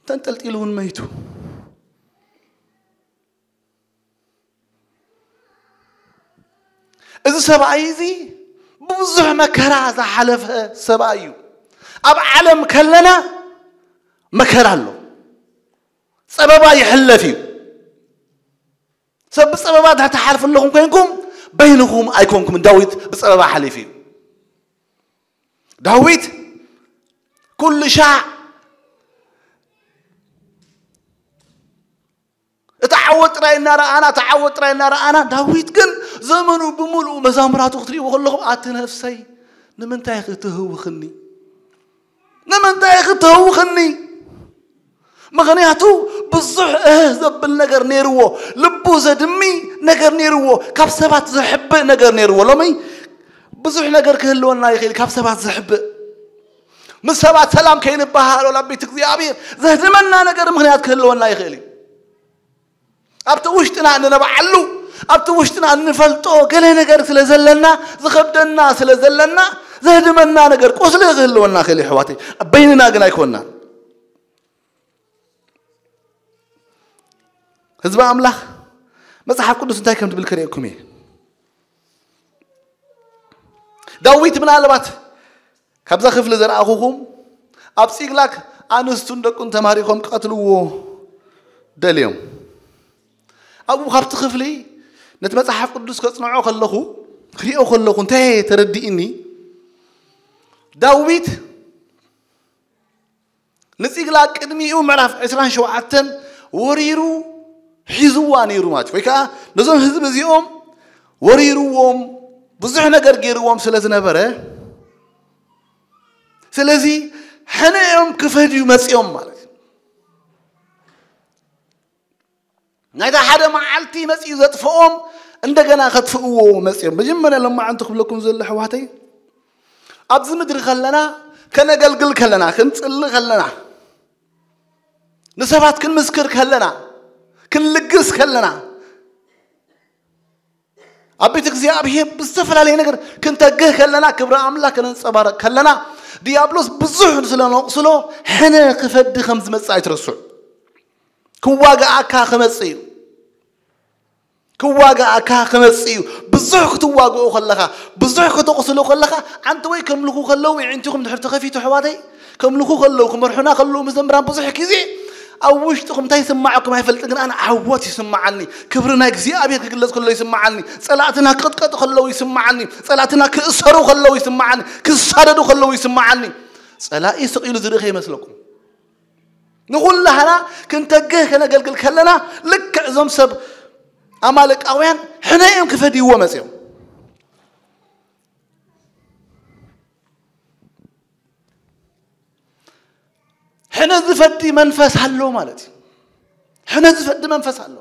ተንጠልጢሉ እውን መይቱ። እዚ ሰብኣይ እዚ ብዙሕ መከራ ዝሓለፈ ሰብኣይ እዩ። ኣብ ዓለም ከለና መከራ ኣሎ። ጸበባ ይሕለፍ እዩ። ሰብ ብጸበባ እንድሕር ትሓልፉ ኣለኹም ኮይንኩም በይንኹም ኣይኮንኩም። ዳዊት ብጸበባ ሓሊፉ እዩ። ዳዊት ኩሉ ሻዕ እቲ ዓወት ጥራይ እናረኣና፣ እቲ ዓወት ጥራይ እናረኣና፣ ዳዊት ግን ዘመኑ ብምሉኡ መዛሙራቱ ክትሪእዎ ከለኹም፣ ኣቲ ነፍሰይ ንምንታይ ክትህውኽኒ? ንምንታይ ክትህውኽኒ? ምኽንያቱ ብዙሕ እህ ዘብል ነገር ነይርዎ፣ ልቡ ዘድሚ ነገር ነይርዎ፣ ካብ ሰባት ዘሕብእ ነገር ነይርዎ። ሎሚ ብዙሕ ነገር ክህልወና ይኽእል ካብ ሰባት ዘሕብእ። ምስ ሰባት ሰላም ከይንበሃሎ ናብ ቤት እግዚኣብሔር ዘህድመና ነገር ምኽንያት ክህልወና ይኽእል እዩ። ኣብቲ ውሽጥና እንነብዓሉ፣ ኣብቲ ውሽጥና እንፈልጦ ገለ ነገር ስለ ዘለና፣ ዝኸብደና ስለ ዘለና፣ ዘህድመና ነገር ቁስሊ ክህልወና ይኽእል እዩ ኣሕዋተይ። በይንና ግን ኣይኮንናን። ህዝቢ ኣምላኽ መጽሓፍ ቅዱስ እንታይ ከም ትብል ከርእየኩም እየ። ዳዊት ምናልባት ካብዛ ክፍሊ ዘረኣኹኹም ኣብ ጺግላግ ኣንስቱን ደቁን ተማሪኾም ክቐትልዎ ደልዮም። ኣብኡ ካብቲ ክፍሊ ነቲ መጽሓፍ ቅዱስ ከጽንዖ ከለኹ ክሪኦ ከለኹ እንታይ ተረዲእኒ? ዳዊት ንጺግላግ ቅድሚኡ ምዕራፍ ዕስራን ሸውዓተን ወሪሩ ሒዝዋ ነይሩ ማለት እዩ። ወይ ከዓ ነዞም ህዝቢ እዚኦም ወሪርዎም ብዙሕ ነገር ገይርዎም ስለ ዝነበረ፣ ስለዚ ሕነ እዮም ክፈድዩ መጺኦም ማለት እዩ። ናይታ ሓደ መዓልቲ መጺኡ ዘጥፍኦም እንደገና ከጥፍእዎ መጺኦም። መጀመርያ ለማዓንቲ ክብለኩም ዘሎ ኣሕዋተይ፣ ኣብዚ ምድሪ ከለና፣ ከነገልግል ከለና፣ ክንጽሊ ከለና፣ ንሰባት ክንምስክር ከለና፣ ክንልግስ ከለና፣ ኣብ ቤት እግዚኣብሔር ብዝተፈላለየ ነገር ክንተግህ ከለና፣ ክብሪ ኣምላኽ ከነንጸባረቕ ከለና፣ ዲያብሎስ ብዙሕ ስለ ነቕስሎ ሕነ ክፈዲ ከም ዝመጽእ ኣይትረስዑ። ክዋግኣካ ክመጽእ እዩ። ክዋግኣካ ክመጽእ እዩ። ብዙሕ ክትዋግኦ ከለኻ፣ ብዙሕ ከተቑስሎ ከለኻ፣ ዓንቲ ወይ ከምልኹ ከለዉ፣ ኣዒንትኹም ድሕር ተኸፊቱ ኣሕዋተይ፣ ከምልኹ ከለዉ፣ ክመርሑና ከለዉ፣ መዘምራን ብዙሕ ግዜ ኣብ ውሽጥኹም እንታይ ይስማዓኩም ኣይፈልጥን፣ ግን ኣነ ዓወት ይስምዓኒ። ክብሪ ናይ እግዚኣብሔር ክግለጽ ከሎ ይስምዓኒ። ጸላእትና ክቕጥቀጡ ከለዉ ይስምዓኒ። ጸላእትና ክእሰሩ ከለዉ ይስምዓኒ። ክሳደዱ ከለዉ ይስምዓኒ። ጸላኢ ስቕ ኢሉ ዝርኢ ከይመስለኩም። ንኹላህና ክንተግህ ከነገልግል ከለና ልክዕ እዞም ሰብ ኣማለቃውያን ሕነ እዮም ክፈድይዎ መጽዮም። ሕነ ዝፈዲ መንፈስ ኣሎ ማለት እዩ። ሕነ ዝፈዲ መንፈስ ኣሎ።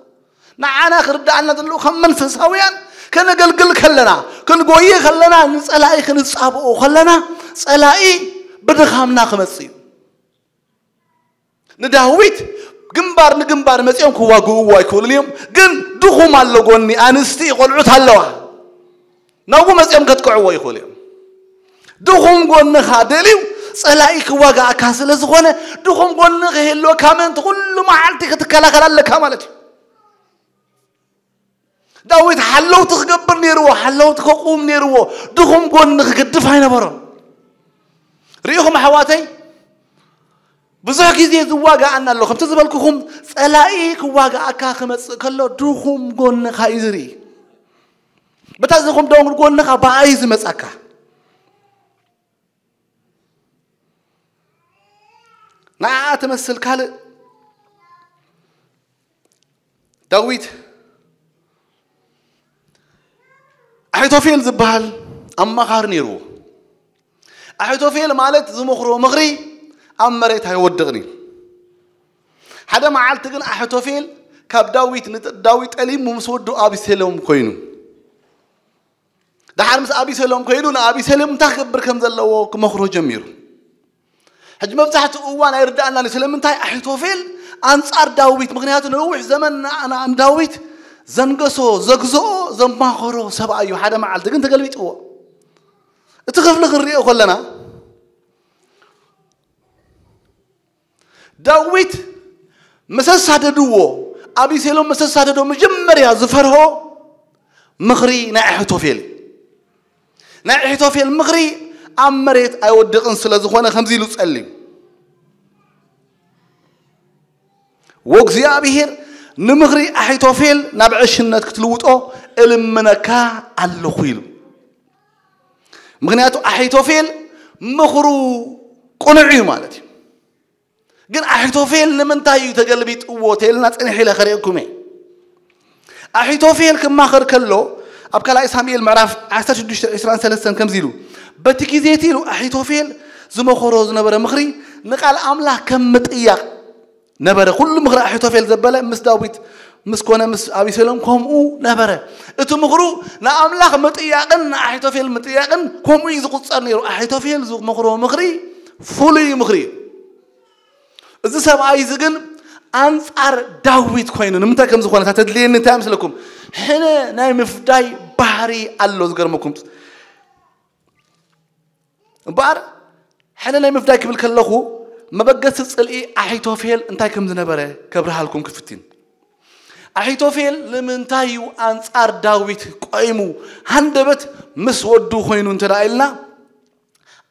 ንዓና ክርዳኣና ዘለዎ ከም መንፈሳውያን ከነገልግል ከለና፣ ክንጎይ ከለና፣ ንጸላኢ ክንጻብኦ ከለና፣ ጸላኢ ብድኻምና ክመጽእ እዩ። ንዳዊት ግንባር ንግንባር መጺኦም ክዋግእዎ ኣይክእሉን እዮም። ግን ድኹም ኣሎ ጎኒ፣ ኣንስቲ ቆልዑት ኣለዋ። ናብኡ መጺኦም ከጥቅዕዎ ይኽእሉ እዮም። ድኹም ጎንኻ ደልዩ ጸላኢ ክዋግኣካ ስለ ዝኾነ፣ ድኹም ጎኒ ክህልወካ ምእንቲ ኩሉ መዓልቲ ክትከላኸል ኣለካ ማለት እዩ። ዳዊት ሓለውቲ ክገብር ነይርዎ፣ ሓለውቲ ከቁም ነይርዎ። ድኹም ጎኒ ክገድፍ ኣይነበሮን። ርኢኹም ኣሕዋተይ፣ ብዙሕ ግዜ ዝዋጋኣና ኣሎ። ከምቲ ዝበልኩኹም፣ ጸላኢ ክዋጋኣካ ክመጽእ ከሎ ድኹም ጎንኻ እዩ ዝርኢ። በታ ዝኹም ደው ጎንኻ ብኣይ ዝመጻካ። ንዓኣ ትመስል ካልእ። ዳዊት ኣሒቶፌል ዝበሃል ኣማኻሪ ነይርዎ። ኣሒቶፌል ማለት ዝመኽሮ ምኽሪ ኣብ መሬት ኣይወድቕን እዩ። ሓደ መዓልቲ ግን ኣሒቶፌል ካብ ዳዊት ንጥ-፣ ዳዊት ጠሊሙ ምስ ወዱ ኣቢሴሎም ኮይኑ። ደሓር ምስ ኣቢሰሎም ኮይኑ ንኣቢሰሎም እንታይ ክገብር ከም ዘለዎ ክመኽሮ ጀሚሩ። ሕጂ መብዛሕትኡ እዋን ኣይርዳእናን እዩ። ስለምንታይ ኣሒቶፌል ኣንጻር ዳዊት? ምኽንያቱ ነዊሕ ዘመን ን-፣ ን-፣ ንዳዊት ዘንገሶ፣ ዘግዝኦ፣ ዘማኸሮ ሰብኣይ እዩ። ሓደ መዓልቲ ግን ተገልቢጥዎ። እቲ ክፍሊ ክንሪኦ ከለና፣ ዳዊት ምስ ኣሳደድዎ፣ ኣቢሴሎም ምስ ኣሳደዶ፣ መጀመርያ ዝፈርሆ ምኽሪ ናይ ኣሒቶፌል እዩ። ናይ ኣሒቶፌል ምኽሪ ኣብ መሬት ኣይወድቕን ስለ ዝኾነ፣ ከምዚ ኢሉ ጸልዩ፣ "ወእግዚኣብሔር ንምኽሪ ኣሒቶፌል ናብ ዕሽነት ክትልውጦ እልምነካ ኣለኹ" ኢሉ። ምኽንያቱ ኣሒቶፌል ምኽሩ ቅኑዕ እዩ ማለት እዩ። ግን ኣሒቶፌል ንምንታይ እዩ ተገልቢጥዎ ተልና ጽንሕ ኢለ ከርእየኩም እየ። ኣሒቶፌል ክማኸር ከሎ፣ ኣብ ካልኣይ ሳሙኤል ምዕራፍ ዓሰርተ ሽዱሽተ ዕስራን ሰለስተን ከምዚ ኢሉ፣ "በቲ ግዜ እቲ" ኢሉ ኣሒቶፌል ዝመኸሮ ዝነበረ ምኽሪ ንቃል ኣምላኽ ከም ምጥያቕ ነበረ። ኩሉ ምኽሪ ኣሒቶፌል ዘበለ ምስ ዳዊት ምስ ኮነ ምስ ኣቢሴሎም ከምኡ ነበረ። እቲ ምኽሩ ንኣምላኽ ምጥያቕን ንኣሒቶፌል ምጥያቕን ከምኡ እዩ ዝቑጸር ነይሩ። ኣሒቶፌል ዝመኽሮ ምኽሪ ፍሉይ ምኽሪ እዩ። እዚ ሰብኣይ እዚ ግን ኣንጻር ዳዊት ኮይኑ፣ ንምንታይ ከም ዝኾነ እታ ተድልየኒ እንታይ ምስለኩም? ሕነ ናይ ምፍዳይ ባህሪ ኣሎ። ዝገርመኩም እምበኣር፣ ሕነ ናይ ምፍዳይ ክብል ከለኹ፣ መበገሲ ጽልኢ ኣሒቶፌል እንታይ ከም ዝነበረ ከብርሃልኩም ክፍትን። ኣሒቶፌል ንምንታይ እዩ ኣንጻር ዳዊት ቆይሙ? ሃንደበት ምስ ወዱ ኮይኑ እንተ ደኣ ኢልና፣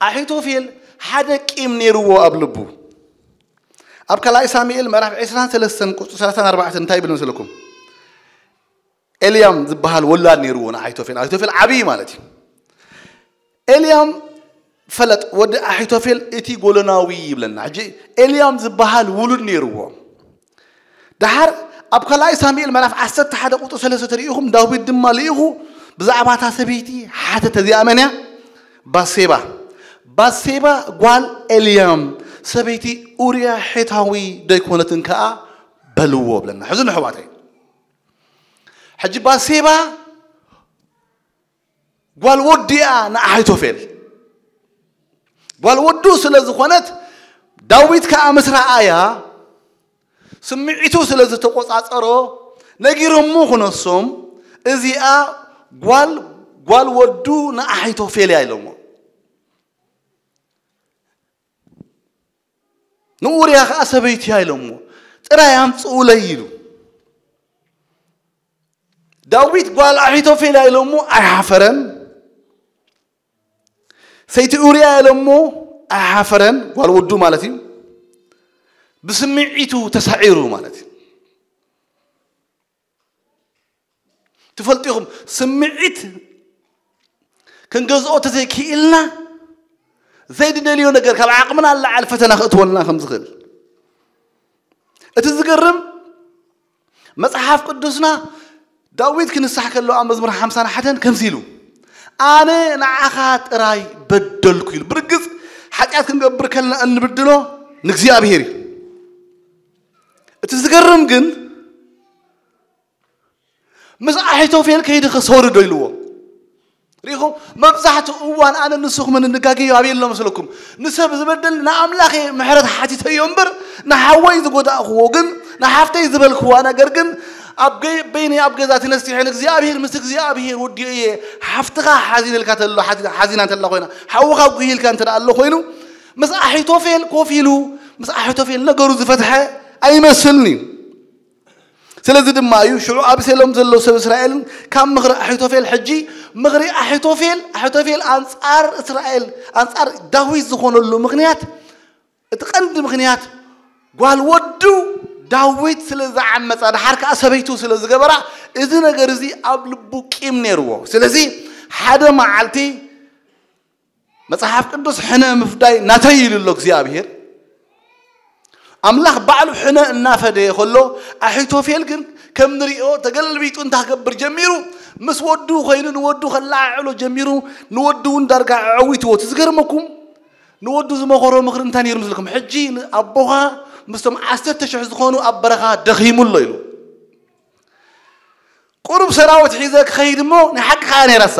ኣሒቶፌል ሓደ ቂም ነይርዎ ኣብ ልቡ። ኣብ ካልኣይ ሳሙኤል ምዕራፍ ዕስራን ሰለስተን ቁጽሪ ሰላሳን ኣርባዕተን እንታይ ይብል መስለኩም? ኤልያም ዝበሃል ወላድ ነይርዎ ንኣሒቶፌል። ኣሒቶፌል ዓብዪ ማለት እዩ። ኤልያም ፈለጥ ወዲ ኣሒቶፌል እቲ ጎሎናዊ ይብለና። ሕጂ ኤልያም ዝበሃል ውሉድ ነይርዎ። ደሓር ኣብ ካልኣይ ሳሙኤል ምዕራፍ ዓሰርተ ሓደ ቁጽሪ ሰለስተ ተሪኢኹም፣ ዳዊት ድማ ልኢኹ ብዛዕባ እታ ሰበይቲ ሓተተ። እዚኣ መን እያ? ባሴባ። "ባሴባ ጓል ኤልያም ሰበይቲ ኡርያ ሔታዊ ደይኮነትን ከኣ?" በልዎ ብለና። ሕዚ ንሕዋተይ፣ ሕጂ ባሴባ ጓል ወዱ እያ ንኣሒቶፌል። ጓል ወዱ ስለ ዝኾነት፣ ዳዊት ከኣ ምስ ረኣያ፣ ስምዒቱ ስለ ዝተቆጻጸሮ፣ ነጊሮሞ ክነሶም፣ "እዚኣ ጓል፣ ጓል ወዱ ንኣሒቶፌል እያ" ኢሎሞ። "ንኡርያ ከኣ ሰበይቲ እያ" ኢሎሞ። "ጥራይ ኣምጽኡለይ" ኢሉ። ዳዊት "ጓል ኣሒቶፌል እያ" ኢሎሞ ኣይሓፈረን። "ሰይቲ ኡርያ" ኢሎሞ ኣይሓፈረን፣ ጓል ወዱ ማለት እዩ። ብስምዒቱ ተሳዒሩ ማለት እዩ። ትፈልጡ ኢኹም፣ ስምዒት ክንገዝኦ ተዘይክኢልና፣ ዘይንደልዮ ነገር ካብ ዓቕምና ንላዕሊ ፈተና ክእትወልና ከም ዝኽእል። እቲ ዝገርም፣ መጽሓፍ ቅዱስና ዳዊት ክንሳሕ ከሎ ኣብ መዝሙር ሓምሳን ሓደን ከምዚ ኢሉ፣ "ኣነ ንዓኻ ጥራይ በደልኩ" ኢሉ። ብርግጽ፣ ሓጢኣት ክንገብር ከለና እንብድሎ ንእግዚኣብሔር እዩ። እቲ ዝገርም ግን፣ "ምስ ኣሒቶፌል ከይዲ ከሰውርዶ" ኢልዎ። ሪኢኹም፣ መብዛሕትኡ እዋን ኣነ ንስኹም እንጋገዮ ኣበይ ኣሎ መስለኩም? ንሰብ ዝበደል ንኣምላኽ እየ ምሕረት ሓቲተዮ እምበር፣ ንሓወይ ዝጎዳእክዎ ግን፣ ንሓፍተይ ዝበልክዋ ነገር ግን፣ ኣብ ገ-፣ በይነይ ኣብ ገዛ ተነሲሐ ንእግዚኣብሔር፣ ምስ እግዚኣብሔር ወዲኦ እየ። ሓፍትኻ ሓዚነልካ ተሎ፣ ሓዚ-፣ ሓዚና እንተላ ኮይና፣ ሓውኻ ጉሂልካ እንተ ደኣ ኣሎ ኮይኑ፣ ምስ ኣሒቶፌል ኮፍ ኢሉ፣ ምስ ኣሒቶፌል ነገሩ ዝፈትሐ ኣይመስልን እዩ። ስለዚ ድማ እዩ ሽዑ ኣቢሴሎም ዘለዉ ሰብ እስራኤልን ካብ ምኽሪ ኣሒቶፌል፣ ሕጂ ምኽሪ ኣሒቶፌል፣ ኣሒቶፌል ኣንጻር እስራኤል፣ ኣንጻር ዳዊት ዝኾነሉ ምኽንያት፣ እቲ ቀንዲ ምኽንያት ጓል ወዱ ዳዊት ስለ ዝዓመጻ፣ ደሓር ከኣ ሰበይቱ ስለ ዝገበራ፣ እዚ ነገር እዚ ኣብ ልቡ ቂም ነይርዎ። ስለዚ ሓደ መዓልቲ መጽሓፍ ቅዱስ ሕነ ምፍዳይ ናተይ ኢሉ ኣሎ እግዚኣብሔር። ኣምላኽ ባዕሉ ሕነ እናፈደየ ከሎ፣ ኣሒቶፌል ግን ከም ንሪኦ ተገልቢጡ እንታይ ክገብር ጀሚሩ? ምስ ወዱ ኮይኑ ንወዱ ከለዓዕሎ ጀሚሩ፣ ንወዱ እውን ዳርጋ ኣዐዊትዎ። እቲ ዝገርመኩም፣ ንወዱ ዝመኸሮ ምኽሪ እንታይ ነይሩ ምስልኩም? "ሕጂ ኣቦኻ ምስቶም ዓሰርተ ሽሕ ዝኾኑ ኣብ በረኻ ደኺሙ ኣሎ" ኢሉ። ቁሩብ ሰራዊት ሒዘ ክኸይድ እሞ ናይ ሓቂ ከኣ ነይራሳ።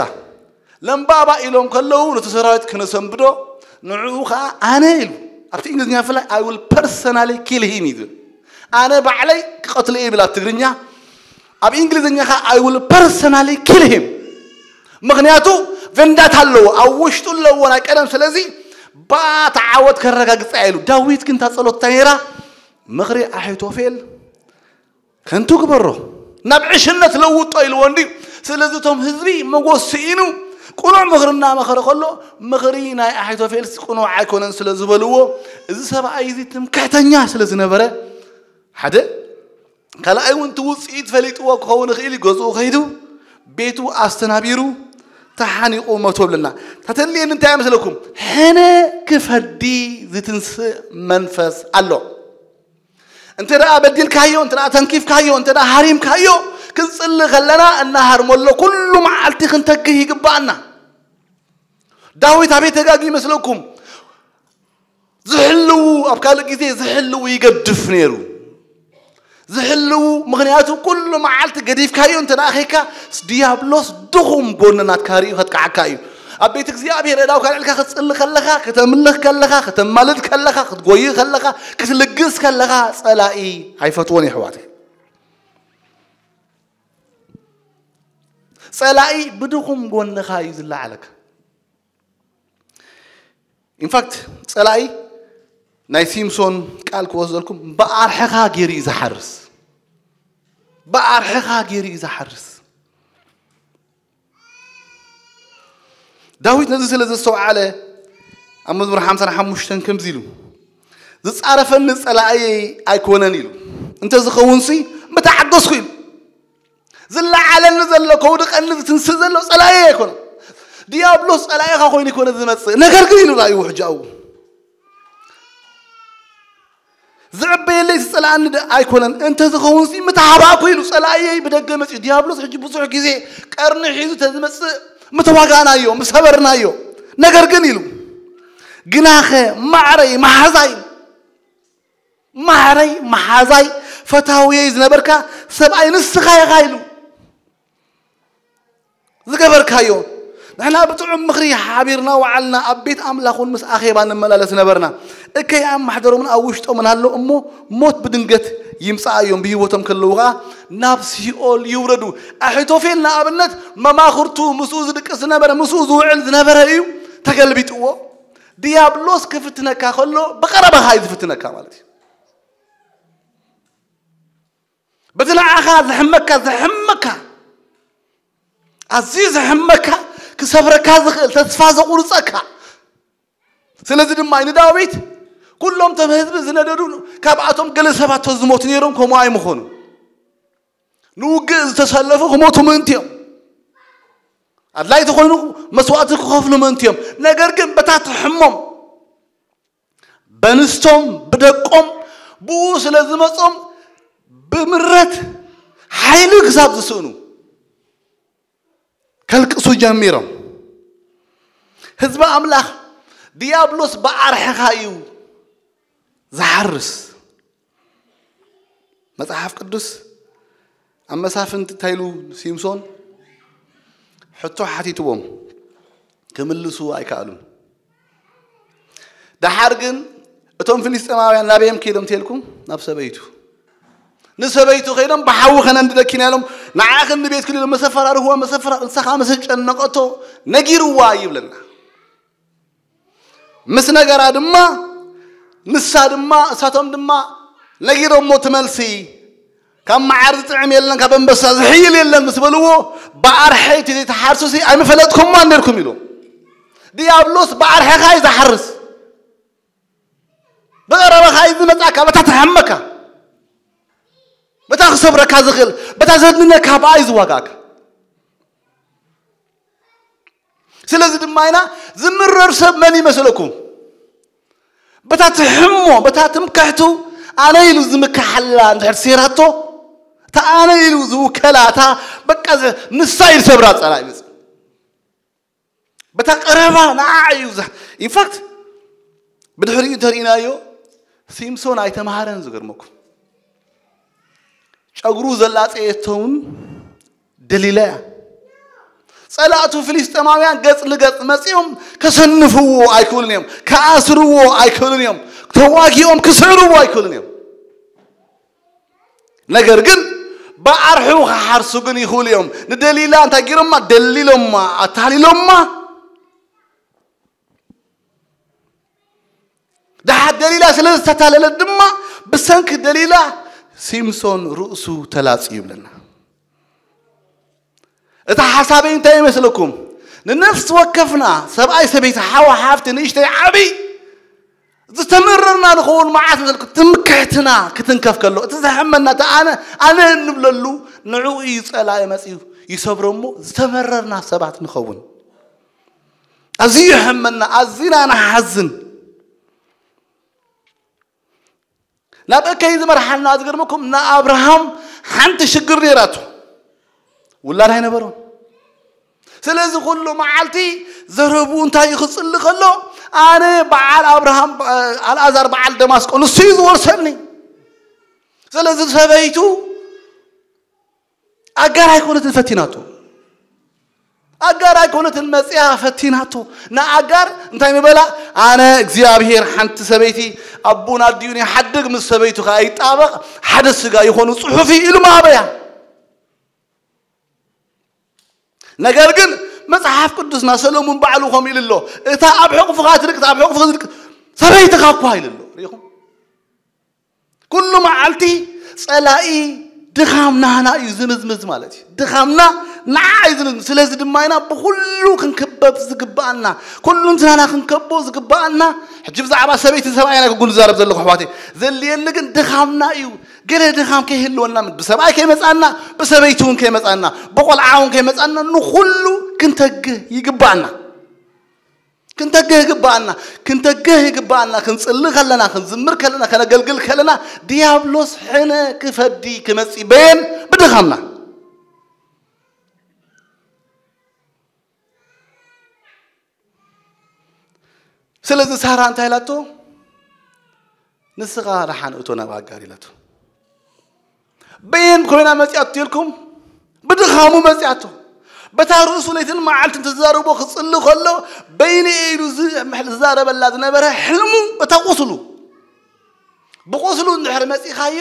ለምባባ ኢሎም ከለዉ ነቲ ሰራዊት ክነሰንብዶ፣ ንዕኡ ከኣ ኣነ ኢሉ። ኣብቲ እንግሊዝኛ ብፍላይ "I will personally kill him" እዩ ዝብል። ኣነ ባዕለይ ክቐትሎ እየ ይብል ኣብ ትግርኛ። ኣብ እንግሊዝኛ ከ I will personally kill him። ምኽንያቱ ቨንዳታ ኣለዎ፣ ኣብ ውሽጡ ኣለዎ ናይ ቀደም። ስለዚ ብኣ ተዓወት ከረጋግጻ ኢሉ። ዳዊት ግን እታ ጸሎት እንታይ ነይራ? ምኽሪ ኣሒቶፌል ከንቱ ግበሮ፣ ናብ ዕሽነት ለውጦ ኢልዎ እንድዩ። ስለዚ እቶም ህዝቢ መጎስ ስኢኑ ቅኑዕ ምኽሪ እናመኸረ ከሎ፣ ምኽሪ ናይ ኣሒቶፌልስ ቅኑዕ ኣይኮነን ስለ ዝበልዎ፣ እዚ ሰብኣይ እዚ ትምክሕተኛ ስለ ዝነበረ፣ ሓደ ካልኣይ እውን እቲ ውፅኢት ፈሊጥዎ ክኸውን ይኽእል እዩ። ገዝኡ ከይዱ ቤቱ ኣስተናቢሩ ተሓኒቑ መቶ ብለና። ተተልየኒ እንታይ ይመስለኩም? ሕነ ክፈዲ ዝትንስእ መንፈስ ኣሎ። እንተ ደኣ በዲልካዮ፣ እንተ ደኣ ተንኪፍካዮ፣ እንተ ደኣ ሃሪምካዮ፣ ክንጽሊ ከለና እናሃርመሎ ኩሉ መዓልቲ ክንተግህ ይግባኣና። ዳዊት ኣበይ ተጋጊ ይመስለኩም? ዝሕልው፣ ኣብ ካልእ ግዜ ዝሕልው ይገድፍ ነይሩ። ዝሕልው፣ ምኽንያቱ ኩሉ መዓልቲ ገዲፍካዮ እንተ ደኣ ኸይካ፣ ዲያብሎስ ድኹም ጎኒ ናትካ ርእዩ ከጥቅዓካ እዩ። ኣብ ቤት እግዚኣብሔር ኣእዳውካ ኣልዒልካ ክትጽሊ ከለኻ፣ ከተምልኽ ከለኻ፣ ከተማልድ ከለኻ፣ ክትጎይ ከለኻ፣ ክትልግስ ከለኻ፣ ጸላኢ ኣይፈትዎን እዩ፣ ኣሕዋተይ። ጸላኢ ብድኹም ጎንኻ እዩ ዝለዓለካ። ኢንፋክት፣ ጸላኢ ናይ ሲምሶን ቃል ክወስደልኩም፣ ብኣርሕኻ ገይሩ እዩ ዝሓርስ። ብኣርሕኻ ገይሩ እዩ ዝሓርስ። ዳዊት ነዚ ስለ ዘስተውዓለ፣ ኣብ መዝሙር ሓምሳን ሓሙሽተን ከምዚ ኢሉ፣ "ዝጻረፈኒ ጸላእየይ ኣይኮነን" ኢሉ። "እንተዝኸውንሲ ምተዓገስኩ" ኢሉ። ዝለዓለኒ ዘሎ፣ ከውድቐኒ ዝትንስእ ዘሎ ጸላእየይ ኣይኮነን። ዲያብሎስ ጸላኢኻ ኮይኑ ይኮነ ዝመጽእ። ነገር ግን ኢሉ ራእዩ ሕጂ ኣብኡ፣ "ዝዕበየለይ ዝጸልኣኒ ደ-፣ ኣይኮነን፣ እንተዝኸውንሲ ምተሃባእኩ" ኢሉ። ጸላእየይ ብደገ መጺኡ። ዲያብሎስ ሕጂ ብዙሕ ግዜ ቀርኒ ሒዙ ተዝመጽእ ምተዋጋእናዮ፣ ምሰበርናዮ። ነገር ግን ኢሉ፣ "ግናኸ ማዕረይ መሓዛይ፣ ማዕረይ መሓዛይ፣ ፈታውየይ ዝነበርካ ሰብኣይ ንስኻ ኢኻ" ኢሉ። ዝገበርካዮ። ንሕና ብጥዑም ምኽሪ ሓቢርና ወዓልና፣ ኣብ ቤት ኣምላኽ እውን ምስ ኣኼባ ንመላለስ ነበርና። እከይ ኣብ ማሕደሮምን ኣብ ውሽጦምን ኣሎ እሞ፣ ሞት ብድንገት ይምጽኣዮም፣ ብህይወቶም ከለዉ ኸኣ ናብ ሲኦል ይውረዱ። ኣሒቶፌል ንኣብነት መማኽርቱ፣ ምስኡ ዝድቅስ ዝነበረ፣ ምስኡ ዝውዕል ዝነበረ እዩ ተገልቢጥዎ። ዲያብሎስ ክፍትነካ ከሎ ብቐረባኻ እዩ ዝፍትነካ ማለት እዩ። በቲ ንዓኻ ዘሕመካ፣ ዘሕመካ፣ ኣዝዩ ዘሕመካ፣ ክሰብረካ ዝኽእል፣ ተስፋ ዘቑርጸካ። ስለዚ ድማ ንዳዊት፣ ኩሎም እቶም ህዝቢ ዝነደዱ፣ ካብኣቶም ገለ ሰባት ተዝሞቱ ነይሮም፣ ከምኡ ኣይምኾኑ። ንውግእ ዝተሰለፉ ክሞቱ ምእንቲ እዮም። ኣድላይ ተኾይኑ መስዋእቲ ክኸፍሉ ምእንቲ እዮም። ነገር ግን በታ ትሕሞም፣ በንስቶም፣ ብደቆም፣ ብኡ ስለ ዝመጾም፣ ብምረት ሓይሊ ክሳብ ዝስእኑ ከልቅሱ ጀሚሮም። ህዝቢ ኣምላኽ፣ ዲያብሎስ ብኣርሕኻ እዩ ዝሓርስ። መጽሓፍ ቅዱስ ኣብ መሳፍንቲ እንታይ ኢሉ? ሲምሶን ሕቶ ሓቲትዎም፣ ክምልሱ ኣይከኣሉን። ደሓር ግን እቶም ፍልስጤማውያን ናበዮም ከይዶም ተልኩም? ናብ ሰበይቱ። ንሰበይቱ ከይዶም፣ "ብሓዊ ከነንድደኪ ኢና" ኢሎም፣ "ንዓኽን ንቤትክን" ኢሎም መሰፈራርህዋ፣ መሰፈራ-፣ ንሳ ኸኣ ምስ ጨነቐቶ ነጊርዋ ይብለና። ምስ ነገራ ድማ፣ ንሳ ድማ፣ እሳቶም ድማ ነጊሮሞ፣ "ትመልሲ፣ ካብ መዓር ዝጥዕም የለን፣ ካብ ኣንበሳ ዝሕይል የለን" ምስ በልዎ፣ "ብኣርሐይቲ ዘይትሓርሱሲ ኣይምፈለጥኩምዋን ነርኩም" ኢሉ። ዲያብሎስ ብኣርሐኻ እዩ ዝሓርስ። ብቐረባኻ እዩ ዝመጻካ፣ በታ ትሕመካ፣ በታ ክሰብረካ ዝኽእል፣ በታ ዘድንነካ ብኣ እዩ ዝዋጋእካ። ስለዚ ድማ ኢና፣ ዝምረር ሰብ መን ይመስለኩም? በታ ትሕሞ፣ በታ ትምክሕቱ፣ ኣነ ኢሉ ዝምክሓላ እንድሕር ሴራቶ፣ እታ ኣነ ኢሉ ዝውከላ፣ እታ በቃ ዘ-፣ ንሳ ኢሉ ሰብራ ጸላኢ ይመጽእ። በታ ቀረባ ንዓ እዩ ዘ-፣ ኢንፋክት፣ ብድሕሪኡ እንተርኢናዮ፣ ሲምሶን ኣይተምሃረን። ዝገርመኩም፣ ጨጉሩ ዘላጸየቶ እውን ደሊላ እያ። ጸላእቱ ፍልስጤማውያን ገጽ ንገጽ መጺኦም ከሰንፍዎ ኣይክእሉን እዮም፣ ከኣስርዎ ኣይክእሉን እዮም፣ ተዋጊኦም ክስዕርዎ ኣይክእሉን እዮም። ነገር ግን ብኣርሑ ክሓርሱ ግን ይኽእሉ እዮም። ንደሊላ እንታይ ገይሮማ? ደሊሎማ፣ ኣታሊሎማ። ደሓር ደሊላ ስለ ዝተታለለት ድማ ብሰንኪ ደሊላ ሲምሶን ርእሱ ተላጽዩ ይብለና። እቲ ሓሳበይ እንታይ ይመስለኩም? ንነፍሲ ወከፍና ሰብኣይ፣ ሰበይቲ፣ ሓዋ፣ ሓፍቲ፣ ንእሽተይ፣ ዓብይ ዝተመረርና ንኸውን መዓት ንዘልኩ ትምክሕትና ክትንከፍ ከሎ እቲ ዘሕመና እቲ ኣነ ኣነ እንብለሉ ንዕኡ እዩ ጸላኢ መጺኡ ይሰብሮ እሞ ዝተመረርና ሰባት ንኸውን። ኣዝዩ ይሕመና፣ ኣዝና ንሓዝን። ናብ እከይ ዝመርሓልና ዝገርመኩም ንኣብርሃም ሓንቲ ሽግር ነይራቶ፣ ውላድ ኣይነበሮም። ስለዚ ኩሉ መዓልቲ ዘረቡ እንታይ እዩ ክጽሊ ከሎ ኣነ በዓል ኣብርሃም ኣልኣዛር በዓል ደማስቆ ንሱ እዩ ዝወርሰኒ። ስለዚ ሰበይቱ ኣጋር ኣይኮነትን ፈቲናቶ። ኣጋር ኣይኮነትን መጽያ ፈቲናቶ። ንኣጋር እንታይ ምበላ? ኣነ እግዚኣብሔር ሓንቲ ሰበይቲ ኣቡን ኣዲኡን ይሓድግ ምስ ሰበይቱ ከኣ ይጣበቕ ሓደ ስጋ ይኾኑ ጽሑፊ ኢሉ ማበያ። ነገር ግን መጽሓፍ ቅዱስና ሰሎሙን ባዕሉ ከም ኢሉ ኣሎ፣ እታ ኣብ ሕቑፍኻ ትርቅ እታ ኣብ ሕቑፍኻ ትርቅ ሰበይትኻ እኳ ኢሉ ኣሎ። ርኢኹም? ኩሉ መዓልቲ ጸላኢ ድኻም ናህና እዩ ዝምዝምዝ ማለት እዩ። ድኻምና ንዓ እዩ ዝምዝምዝ። ስለዚ ድማ ኢና ብኩሉ ክንክበብ ዝግባኣና፣ ኩሉ እንትናና ክንከቦ ዝግባኣና። ሕጂ ብዛዕባ ሰበይትን ሰብኣይና ክጉን ዝዛረብ ዘለኹ ኣሕዋተይ፣ ዘድልየኒ ግን ድኻምና እዩ። ገለ ድኻም ከይህልወና፣ ብሰብኣይ ከይመጻና፣ ብሰበይቲ እውን ከይመጻና፣ ብቆልዓ እውን ከይመጻና፣ ንኹሉ ክንተግህ ይግባኣና። ክንተግህ ይግባኣና። ክንተግህ ይግባኣና። ክንጽሊ ከለና፣ ክንዝምር ከለና፣ ከነገልግል ከለና፣ ዲያብሎስ ሕነ ክፈዲ ክመጽእ በየን ብድኻምና። ስለዚ ሳራ እንታይ ኢላቶ? ንስኻ ደሓን እቶ ናብ ኣጋር ኢላቶ። በየን ኮይና መጺኣቶ ኢልኩም? ብድኻሙ መጺኣቶ። በታ ርእሱ ለይትን መዓልትን ትዛረቦ ክጽሊ ከሎ በይኑ ኢሉ ዝ-፣ ዝዛረበላ ዝነበረ ሕልሙ እታ ቁስሉ። ብቁስሉ እንድሕር መጺኻዮ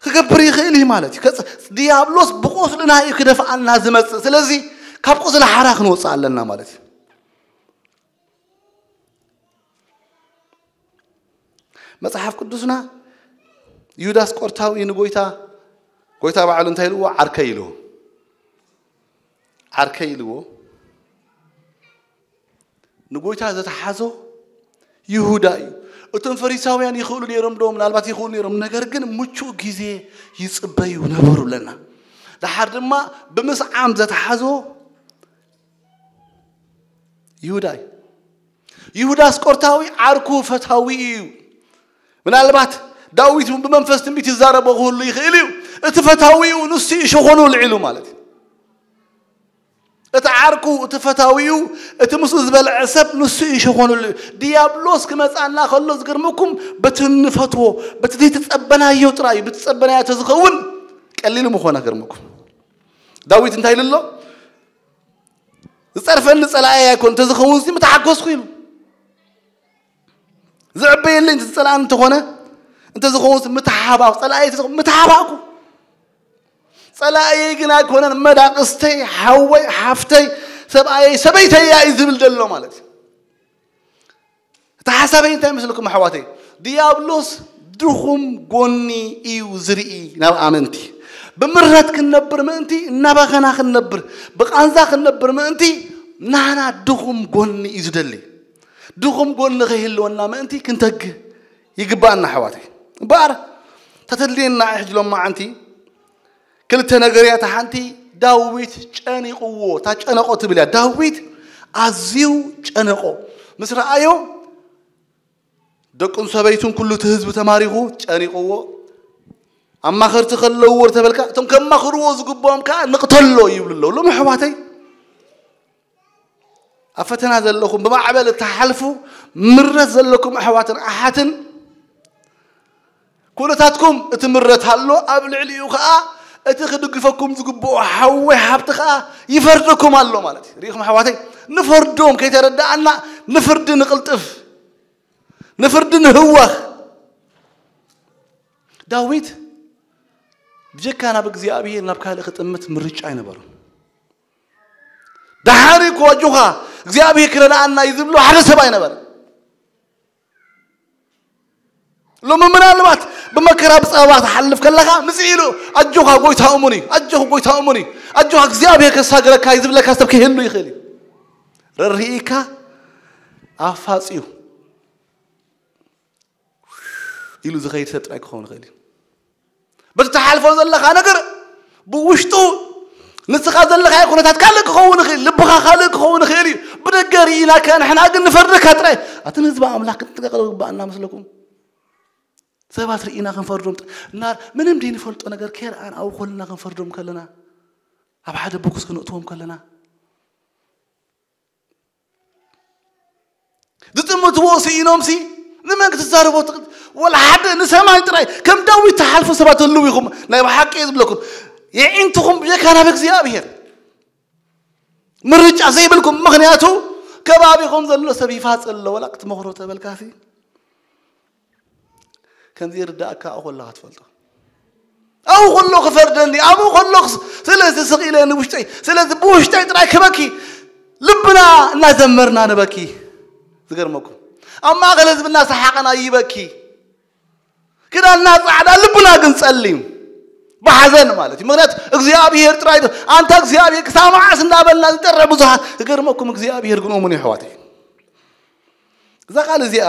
ክገብር ይኽእል እዩ ማለት እዩ። ከጽ-፣ ዲያብሎስ ብቁስልና እዩ ክደፍኣና ዝመጽእ። ስለዚ ካብ ቁስሊ ሓራ ክንወጽእ ኣለና ማለት እዩ። መጽሓፍ ቅዱስና ይሁዳ ኣስቆርታዊ ንጎይታ፣ ጎይታ ባዕሉ እንታይ ኢልዎ? ዓርከይ ኢልዎ። ዓርከይ ኢልዎ። ንጎይታ ዘተሓዞ ይሁዳ እዩ። እቶም ፈሪሳውያን ይኽእሉ ነይሮም ዶ? ምናልባት ይኽእሉ ነይሮም። ነገር ግን ምቹእ ግዜ ይጽበዩ ነበሩ ብለና። ደሓር ድማ ብምስዓም ዘተሓዞ ይሁዳ እዩ። ይሁዳ ኣስቆርታዊ ዓርኩ ፈታዊ እዩ። ምናልባት ዳዊት እውን ብመንፈስ ትንቢት ይዛረቦ ክህሉ ይኽእል እዩ። እቲ ፈታዊኡ ንሱ እዩ ሸኾኑ ልዒሉ ማለት እዩ። እቲ ዓርኩ፣ እቲ ፈታዊኡ፣ እቲ ምስኡ ዝበልዐ ሰብ ንሱ እዩ ሸኾኑ ልዒሉ። ዲያብሎስ ክመጻና ከሎ ዝገርመኩም በቲ እንፈትዎ፣ በቲ ዘይተጸበናዮ ጥራይ እዩ። ብትጸበናዮ ተዝኸውን ቀሊል ምኾነ። ገርመኩም ዳዊት እንታይ ኢሉ ኣሎ? ዝጸርፈኒ ጸላእየ ኣይኮን፣ እንተዝኸውን እዚ ምተሓጎስኩ ኢሉ። ዝዕበየለይ እንተ ዝጸላእኒ እንተኾነ፣ እንተዝኸውን ምተሓባእኩ፣ ጸላእየ እንተዝኸውን ምተሓባእኩ። ጸላእየይ ግን ኣይኮነን፣ መዳቕስተይ፣ ሓወይ፣ ሓፍተይ፣ ሰብኣየይ፣ ሰበይተይ እያ እዩ ዝብል ዘሎ ማለት እዩ። እቲ ሓሳበይ እንታይ መስለኩም ኣሕዋተይ? ዲያብሎስ ድኹም ጎኒ እዩ ዝርኢ ናብ ኣመንቲ። ብምረት ክንነብር ምእንቲ፣ እናባኸና ክንነብር፣ ብቃንዛ ክንነብር ምእንቲ፣ ናህና ድኹም ጎኒ እዩ ዝደሊ። ድኹም ጎኒ ከይህልወና ምእንቲ ክንተግህ ይግባኣና ኣሕዋተይ። እምበኣር ተተድልየና ሕጂ ሎማዓንቲ ክልተ ነገር እያ። እታ ሓንቲ ዳዊት ጨኒቕዎ፣ እታ ጨነቆ ትብል እያ። ዳዊት ኣዝዩ ጨነቆ። ምስ ረኣዮ ደቁን ሰበይቱን ኩሉ እቲ ህዝቢ ተማሪኹ ጨኒቕዎ። ኣማኸርቲ ከለውዎ ተበልካ እቶም ከማኽርዎ ዝግብኦም ከዓ ንቕተሎ ይብሉ ኣለዉ። ሎም ኣሕዋተይ ኣብ ፈተና ዘለኹም፣ ብማዕበል እትሓልፉ፣ ምረት ዘለኩም ኣሕዋትን ኣሓትን፣ ኩነታትኩም እቲ ምረት ኣሎ፣ ኣብ ልዕሊኡ ኸዓ እቲ ክድግፈኩም ዝግብኦ ሓወይ ሓብቲ ኸዓ ይፈርደኩም ኣሎ ማለት እዩ። ርኢኹም ኣሕዋተይ፣ ንፈርዶም ከይተረዳኣና ንፍርዲ ንቕልጥፍ፣ ንፍርዲ ንህወኽ። ዳዊት ብጀካ ናብ እግዚኣብሔር ናብ ካልእ ክጥምት ምርጫ ኣይነበሮን። ደሓር እኮ ኣጆኻ እግዚኣብሔር ክረድኣና እዩ ዝብሎ ሓደ ሰብ ኣይነበረን። ሎሚ ምናልባት ብመከራ ብጸበባ ትሓልፍ ከለኻ ምጽእ ኢሉ ኣጆኻ ጎይታ እሙን እዩ፣ ኣጆኻ ጎይታ እሙን እዩ፣ ኣጆኻ እግዚኣብሔር ከሳግረካ እዩ ዝብለካ ሰብ ክህሉ ይኽእል እዩ። ረሪእካ ኣፋጽዩ ኢሉ ዝኸይድ ሰብ ጥራይ ክኸውን ይኽእል እዩ። በቲ ትሓልፎ ዘለኻ ነገር ብውሽጡ ንስኻ ዘለኻዮ ኩነታት ካልእ ክኸውን ይኽእል፣ ልብኻ ካልእ ክኸውን ይኽእል እዩ። ብደገ ርኢናካ ንሕና ግን ንፈርደካ ጥራይ። ኣቲ ንህዝቢ ኣምላኽ ክንጥንቀቕ ዝግባኣና መስለኩም? ሰባት ርኢና ክንፈርዶም ጥራይ። እና ምንም ዘይንፈልጦ ነገር ከይረኣን ኣብኡ ከለና ክንፈርዶም ከለና፣ ኣብ ሓደ ቦክስ ክነእትዎም ከለና፣ ዝጥምትዎ ስኢኖምሲ ንመን ክትዛረቦ ትኽእል? ወላ ሓደ ንሰማይ ጥራይ ከም ዳዊት ትሓልፉ ሰባት ኣለዉ ኢኹም። ናይ ብሓቂ እየ ዝብለኩም። የዒንትኹም ብጀካ ናብ እግዚኣብሔር ምርጫ ዘይብልኩም። ምኽንያቱ ከባቢኹም ዘሎ ሰብ ይፋጽ ኣሎ። ወላ ክትመኽሮ ተበልካሲ ከምዚ ይርዳእካ ኣብኡ ከለኻ ትፈልጦ። ኣብኡ ከሎ ክፈርደኒ፣ ኣብኡ ከሎ ክስ-፣ ስለዚ ስቕ ኢለ ንውሽጠይ፣ ስለዚ ብውሽጠይ ጥራይ ክበኪ፣ ልብና እናዘመርና ንበኪ። ዝገርመኩም፣ ኣብ ማእከል ህዝቢ እናሰሓቕና ይበኪ። ክዳንና ጻዕዳ፣ ልብና ግን ጸሊም። ብሓዘን ማለት እዩ። ምኽንያቱ እግዚኣብሔር ጥራይ ዶ-፣ ኣንታ እግዚኣብሔር ክሳብ መዓስ እንዳበልና ዝጠርዕ ብዙሓት። ዝገርመኩም፣ እግዚኣብሔር ግን እሙን እዩ፣ ኣሕዋተይ። እዛ ቃል እዚኣ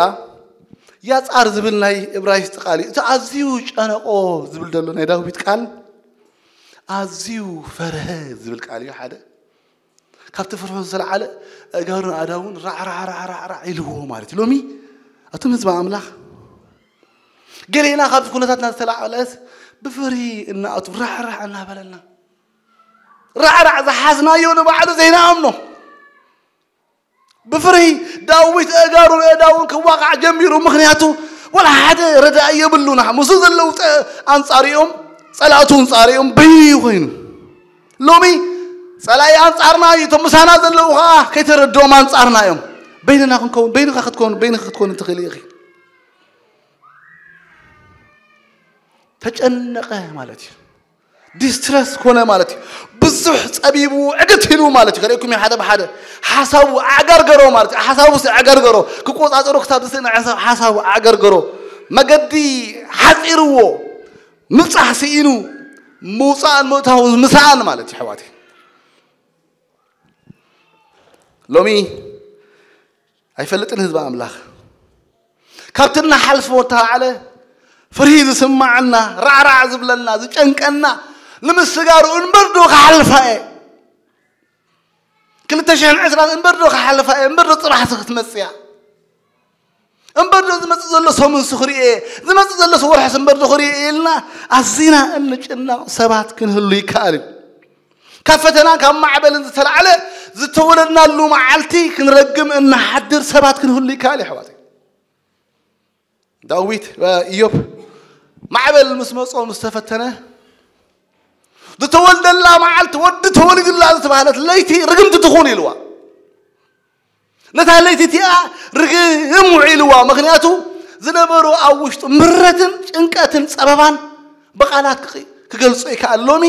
ያጻር ዝብል ናይ እብራይስጥ ቃል እዩ። እቲ ኣዝዩ ጨነቆ ዝብል ዘሎ ናይ ዳዊት ቃል ኣዝዩ ፈርሀ ዝብል ቃል እዩ። ሓደ ካብቲ ፍርሆ ዝተለዓለ ኣእጋሩን ኣእዳውን ራዕ ራዕ ራዕ ራዕ ራዕ ኢልዎ ማለት እዩ። ሎሚ ኣቱም ህዝቢ ኣምላኽ፣ ገሌና ካብዚ ኩነታትና ዝተለዓለስ ብፍርሂ እናኣቱ ራዕ ራዕ እናበለና፣ ራዕ ራዕ ዝሓዝናዮ ንባዕሉ ዘይንኣምኖ ብፍርሂ ዳዊት ኣእጋሩን ኣእዳውን ክዋቃዕ ጀሚሩ። ምኽንያቱ ወላ ሓደ ረዳኢ የብሉና። ምስኡ ዘለዉ ጸ-፣ ኣንጻሪኦም፣ ጸላእቱ ኣንጻሪኦም በይኑ ኮይኑ። ሎሚ ጸላኢ ኣንጻርና እዩ። እቶም ምሳና ዘለዉ ኸኣ ከይተረድኦም ኣንጻርና እዮም። በይንና ክንከውን፣ በይንኻ ክትከውን፣ በይንኻ ክትከውን ትኽእል ኢኺ። ተጨነቐ ማለት እዩ። ዲስትረስ ኮነ ማለት እዩ። ብዙሕ ጸቢቡ ዕግት ኢሉ ማለት እዩ። ከርእየኩም እዩ ሓደ ብሓደ። ሓሳቡ ኣዕገርገሮ ማለት እዩ። ሓሳቡ ኣዕገርገሮ። ክቆጻጸሮ ክሳብ ዝስእን ሓሳብ-፣ ሓሳቡ ኣዕገርገሮ። መገዲ ሓጺርዎ። ምብጻሕ ስኢኑ። ምውጻእን ምእታውን ምስኣን ማለት እዩ፣ ኣሕዋተይ። ሎሚ ኣይፈልጥን ህዝቢ ኣምላኽ። ካብቲ እናሓልፎ እተባዕለ ፍርሂ ዝስማዓና፣ ራዕራዕ ዝብለና፣ ዝጨንቀና፣ ንምስጋሩ እንበር ዶ ክሓልፋ እየ? ክልተ ሽሕን ዕስራን እንበር ዶ ክሓልፋ እየ? እንበር ዶ ጽባሕሲ ክትመጽእ እያ? እምበር ዶ ዝመጽእ ዘሎ ሰሙንስ ክርእየ፣ ዝመጽእ ዘሎስ ወርሕስ እምበር ዶ ክርእየ ኢልና ኣዚና እንጭነቕ ሰባት ክንህሉ ይከኣል እዩ። ካብ ፈተናን ካብ ማዕበልን ዝተላዕለ ዝተወለድናሉ መዓልቲ ክንረግም እንሓድር ሰባት ክንህሉ ይከኣል እዩ፣ ኣሕዋተይ። ዳዊት፣ እ፣ ኢዮብ ማዕበል ምስ መጾ፣ ምስ ተፈተነ፣ ዝተወልደላ መዓልቲ፣ ወዲ ተወሊዱላ ዝተባህለት ለይቲ ርግምቲ ትኹን ኢልዋ። ነታ ለይቲ እቲኣ ርግም ውዒልዋ። ምኽንያቱ ዝነበሩ ኣብ ውሽጡ ምረትን ጭንቀትን ጸበባን ብቓላት ክቕ-፣ ክገልጾ ይከኣል። ሎሚ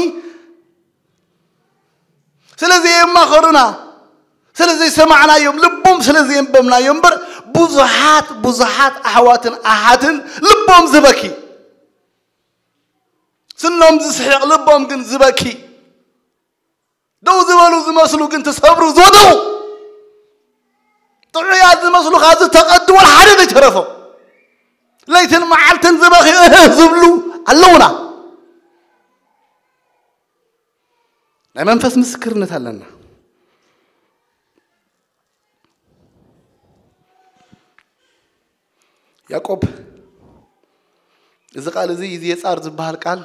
ስለ ዘየማኸሩና፣ ስለ ዘይሰማዕናዮም፣ ልቦም ስለ ዘየንበብናዮም እምበር ብዙሓት፣ ብዙሓት ኣሕዋትን ኣሓትን ልቦም ዝበኪ፣ ስኖም ዝስሕቕ፣ ልቦም ግን ዝበኪ፣ ደው ዝበሉ ዝመስሉ ግን ተሰብሩ ዝወደቑ፣ ጥዑያት ዝመስሉ ካብ ዝተቐዱ ወላ ሓደ ዘይተረፎ፣ ለይትን መዓልትን ዝበኺ እህ ዝብሉ ኣለውና። ናይ መንፈስ ምስክርነት ኣለና። ያዕቆብ፣ እዚ ቃል እዚ፣ እዚ የጻር ዝበሃል ቃል፣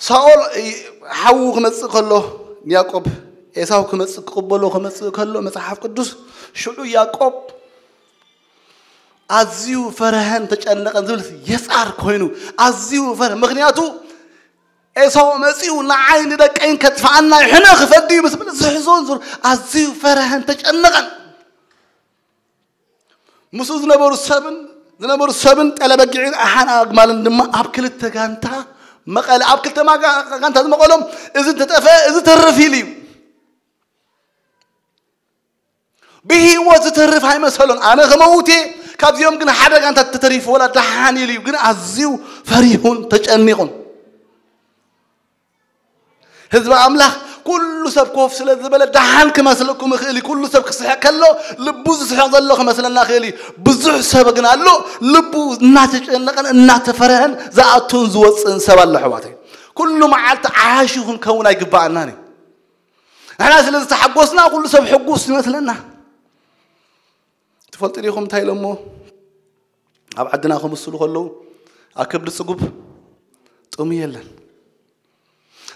ሳኦል፣ እ፣ ሓዉ ክመጽእ ከሎ፣ ንያዕቆብ ኤሳው ክመጽእ፣ ክቕበሎ ክመጽእ ከሎ፣ መጽሓፍ ቅዱስ፣ ሽዑ ያዕቆብ ኣዝዩ ፈርሀን ተጨነቐን ዝብል የጻር ኮይኑ፣ ኣዝዩ ፈርሀ። ምኽንያቱ ኤሳው መጺኡ ንዓይ ንደቀይን ከጥፍኣና ሕነ ክፈዲ እዩ ምስ በለ ዝሕዞን ዙር ኣዝዩ ፈርሀን ተጨነቐን። ምስኡ ዝነበሩ ሰብን ዝነበሩ ሰብን ጠለበጊዕን ኣሓን ኣግማልን ድማ ኣብ ክልተ ጋንታ መቐለ። ኣብ ክልተ ማጋ- ጋንታ ዝመቐሎም፣ እዚ እንተጠፍአ እዚ ተርፍ ኢሉ እዩ። ብህይወት ዝተርፍ ኣይመሰሎን። ኣነ ከመውት እየ፣ ካብዚኦም ግን ሓደ ጋንታ ተተሪፉ ወላ ደሓን ኢሉ እዩ። ግን ኣዝዩ ፈሪሁን ተጨኒቑን። ህዝቢ ኣምላኽ ኩሉ ሰብ ኮፍ ስለ ዝበለ ደሓን ክመስለኩም ይኽእል እዩ። ኩሉ ሰብ ክስሕቕ ከሎ ልቡ ዝስሕቕ ዘሎ ክመስለና ይኽእል እዩ። ብዙሕ ሰብ ግን ኣሎ ልቡ እናተጨነቐን እናተፈረሀን ዝኣቱን ዝወፅእን ሰብ ኣሎ ኣሕዋተይ። ኩሉ መዓልቲ ዓያሹ ክንከውን ኣይግባኣናን እዩ። ንሕና ስለ ዝተሓጎስና ኩሉ ሰብ ሕጉስ ይመስለና። ትፈልጡ ዲኹም እንታይ ኢሎሞ? ኣብ ዓድና ክምስሉ ከለዉ ኣብ ከብዲ ፅጉብ ጥሙ የለን።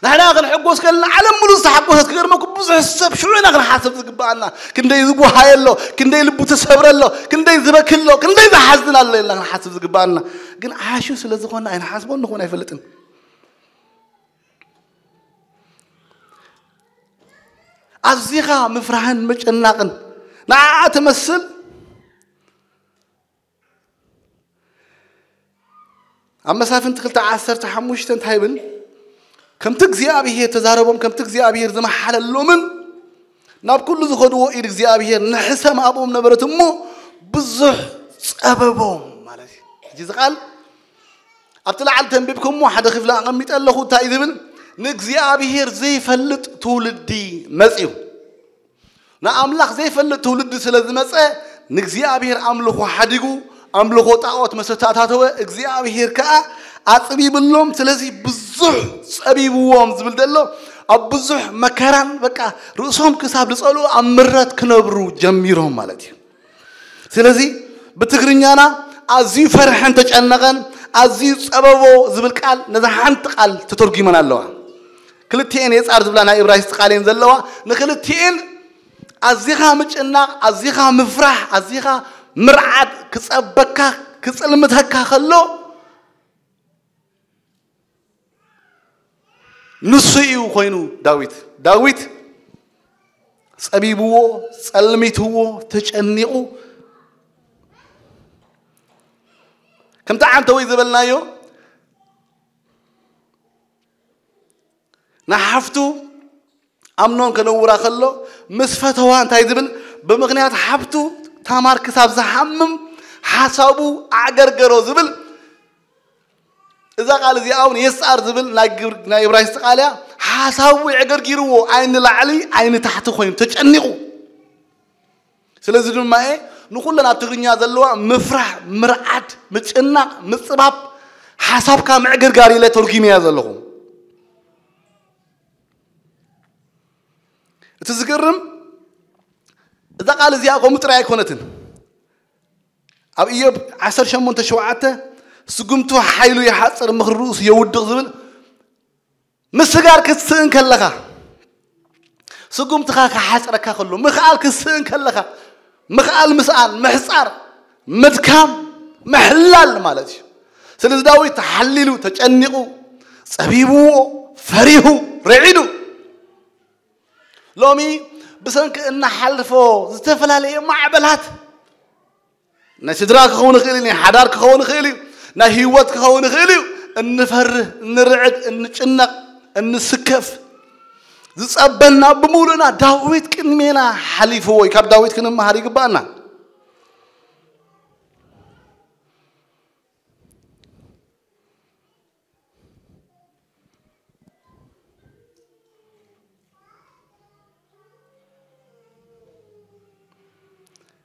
ንሕና ክንሕጎስ ከለና ዓለም ሙሉ ዝተሓጎሰት ክገርመኩም ብዙሕ ሰብ ሽዑ ኢና ክንሓስብ ዝግባኣና። ክንደይ ዝጉሃየ ኣሎ፣ ክንደይ ልቡ ተሰብረ ኣሎ፣ ክንደይ ዝበኪ ኣሎ፣ ክንደይ ዝሓዝን ኣሎ ኢልና ክንሓስብ ዝግባኣና። ግን ዓያሹ ስለ ዝኾና ኣይንሓስቦን ንኾን ኣይፈልጥን። ኣዚኻ ምፍራህን ምጭናቕን ንዓኣ ትመስል። ኣብ መሳፍንቲ ክልተ ዓሰርተ ሓሙሽተ እንታይ ይብል? ከምቲ እግዚኣብሔር ተዛረቦም፣ ከምቲ እግዚኣብሔር ዝመሓለሎምን ናብ ኩሉ ዝኸድዎ ኢድ እግዚኣብሔር ንሕሰም ኣብኦም ነበረት እሞ ብዙሕ ጸበቦም ማለት እዩ። ሕጂ እዚ ቃል ኣብቲ ላዕሊ ተንቢብኩሞ ሓደ ክፍሊ ኣቐሚጠ ኣለኹ። እንታይ እዩ ዝብል? ንእግዚኣብሔር ዘይፈልጥ ትውልዲ መጽዩ። ንኣምላኽ ዘይፈልጥ ትውልዲ ስለ ዝመጸ ንእግዚኣብሔር ኣምልኾ ሓዲጉ ኣምልኾ ጣዖት መሰ ተኣታተወ። እግዚኣብሔር ከኣ ኣጽቢብሎም። ስለዚ ብዙሕ ጸቢብዎም ዝብል ዘሎ ኣብ ብዙሕ መከራን በቃ ርእሶም ክሳብ ዝጸልኡ ኣብ ምረት ክነብሩ ጀሚሮም ማለት እዩ። ስለዚ ብትግርኛና ኣዝዩ ፈርሐን ተጨነቐን ኣዝዩ ጸበቦ ዝብል ቃል ነዛ ሓንቲ ቃል ተተርጉመን ኣለዋ። ክልቲኤን የጻር ዝብላ ናይ እብራይስጥ ቃል እየን ዘለዋ። ንክልቲኤን ኣዚኻ ምጭናቕ፣ ኣዚኻ ምፍራሕ፣ ኣዚኻ ምርዓድ ክጸበካ ክጽልምተካ ከሎ ንሱ እዩ ኮይኑ ዳዊት። ዳዊት ጸቢብዎ፣ ጸልሚትዎ፣ ተጨኒቑ ከምቲ ዓንተወይ ዝበልናዮ ንሓፍቱ ኣምኖን ከነውራ ከሎ ምስ ፈተዋ እንታይ ዝብል ብምኽንያት ሓፍቱ ታማር ክሳብ ዝሓምም ሓሳቡ ኣዕገርገሮ ዝብል እዛ ቃል እዚኣ እውን የስኣር ዝብል ናይ ግብር- ናይ እብራይስጥ ቃል እያ። ሓሳቡ የዕገርጊርዎ ኣይኒ ላዕሊ ኣይኒ ታሕቲ ኮይኑ ተጨኒቑ። ስለዚ ድማ እየ ንኹለን ኣብ ትግርኛ ዘለዋ ምፍራሕ፣ ምርዓድ፣ ምጭናቕ፣ ምጽባብ፣ ሓሳብካ ምዕግርጋር ኢለ ተርጉመያ ዘለኹ። እቲ ዝገርም እዛ ቃል እዚኣ ከምኡ ጥራይ ኣይኮነትን። ኣብ ኢዮብ ዓሰርተ ሸሞንተ ሸውዓተ ስጉምቱ ሓይሉ ይሓጽር ምኽሪ ርእሱ የውድቕ ዝብል ምስጋር ክትስእን ከለኻ ስጉምትኻ ክሓጽረካ ከሎ ምኽኣል ክትስእን ከለኻ ምኽኣል ምስኣን ምሕጻር ምድካም ምሕላል ማለት እዩ። ስለዚ ዳዊት ተሓሊሉ ተጨኒቑ ጸቢብዎ ፈሪሁ ርዒዱ ሎሚ ብሰንኪ እንሓልፎ ዝተፈላለየ ማዕበላት ናይ ስድራ ክኸውን ይኽእል እዩ፣ ናይ ሓዳር ክኸውን ይኽእል እዩ፣ ናይ ህይወት ክኸውን ይኽእል እዩ። እንፈርህ፣ እንርዕድ፣ እንጭነቕ፣ እንስከፍ ዝጸበና ብምሉእና ዳዊት ቅድሜና ሓሊፍዎ እዩ። ካብ ዳዊት ክንመሃር ይግባኣና።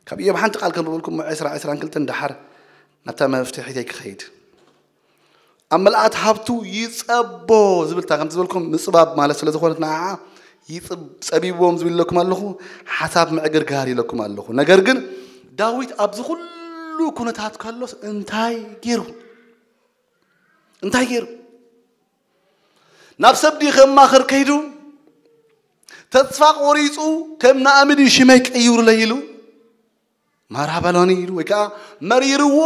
ካብ ኢዮብ ሓንቲ ቃል ከንብበልኩም ዕስራ ዕስራን ክልተን ደሓር ናብታ መፍትሒተይ ክኸይድ ኣብ ምልኣት ሃብቱ ይጸቦ ዝብልታ ከም ዝበልኩም ምጽባብ ማለት ስለ ዝኾነት ንዓ ጸቢብዎም ዝብል ኢለኩም ኣለኹ። ሓሳብ ምዕግርጋር ኢለኩም ኣለኹ። ነገር ግን ዳዊት ኣብዚ ኩሉ ኩነታት ከሎስ እንታይ ገይሩ እንታይ ገይሩ ናብ ሰብ ድዩ ከማኽር ከይዱ ተስፋ ቆሪፁ ከም ንኣምድ ሽመይ ቀይሩለይ ኢሉ ማራ በሎኒ ኢሉ ወይ ከዓ መሪርዎ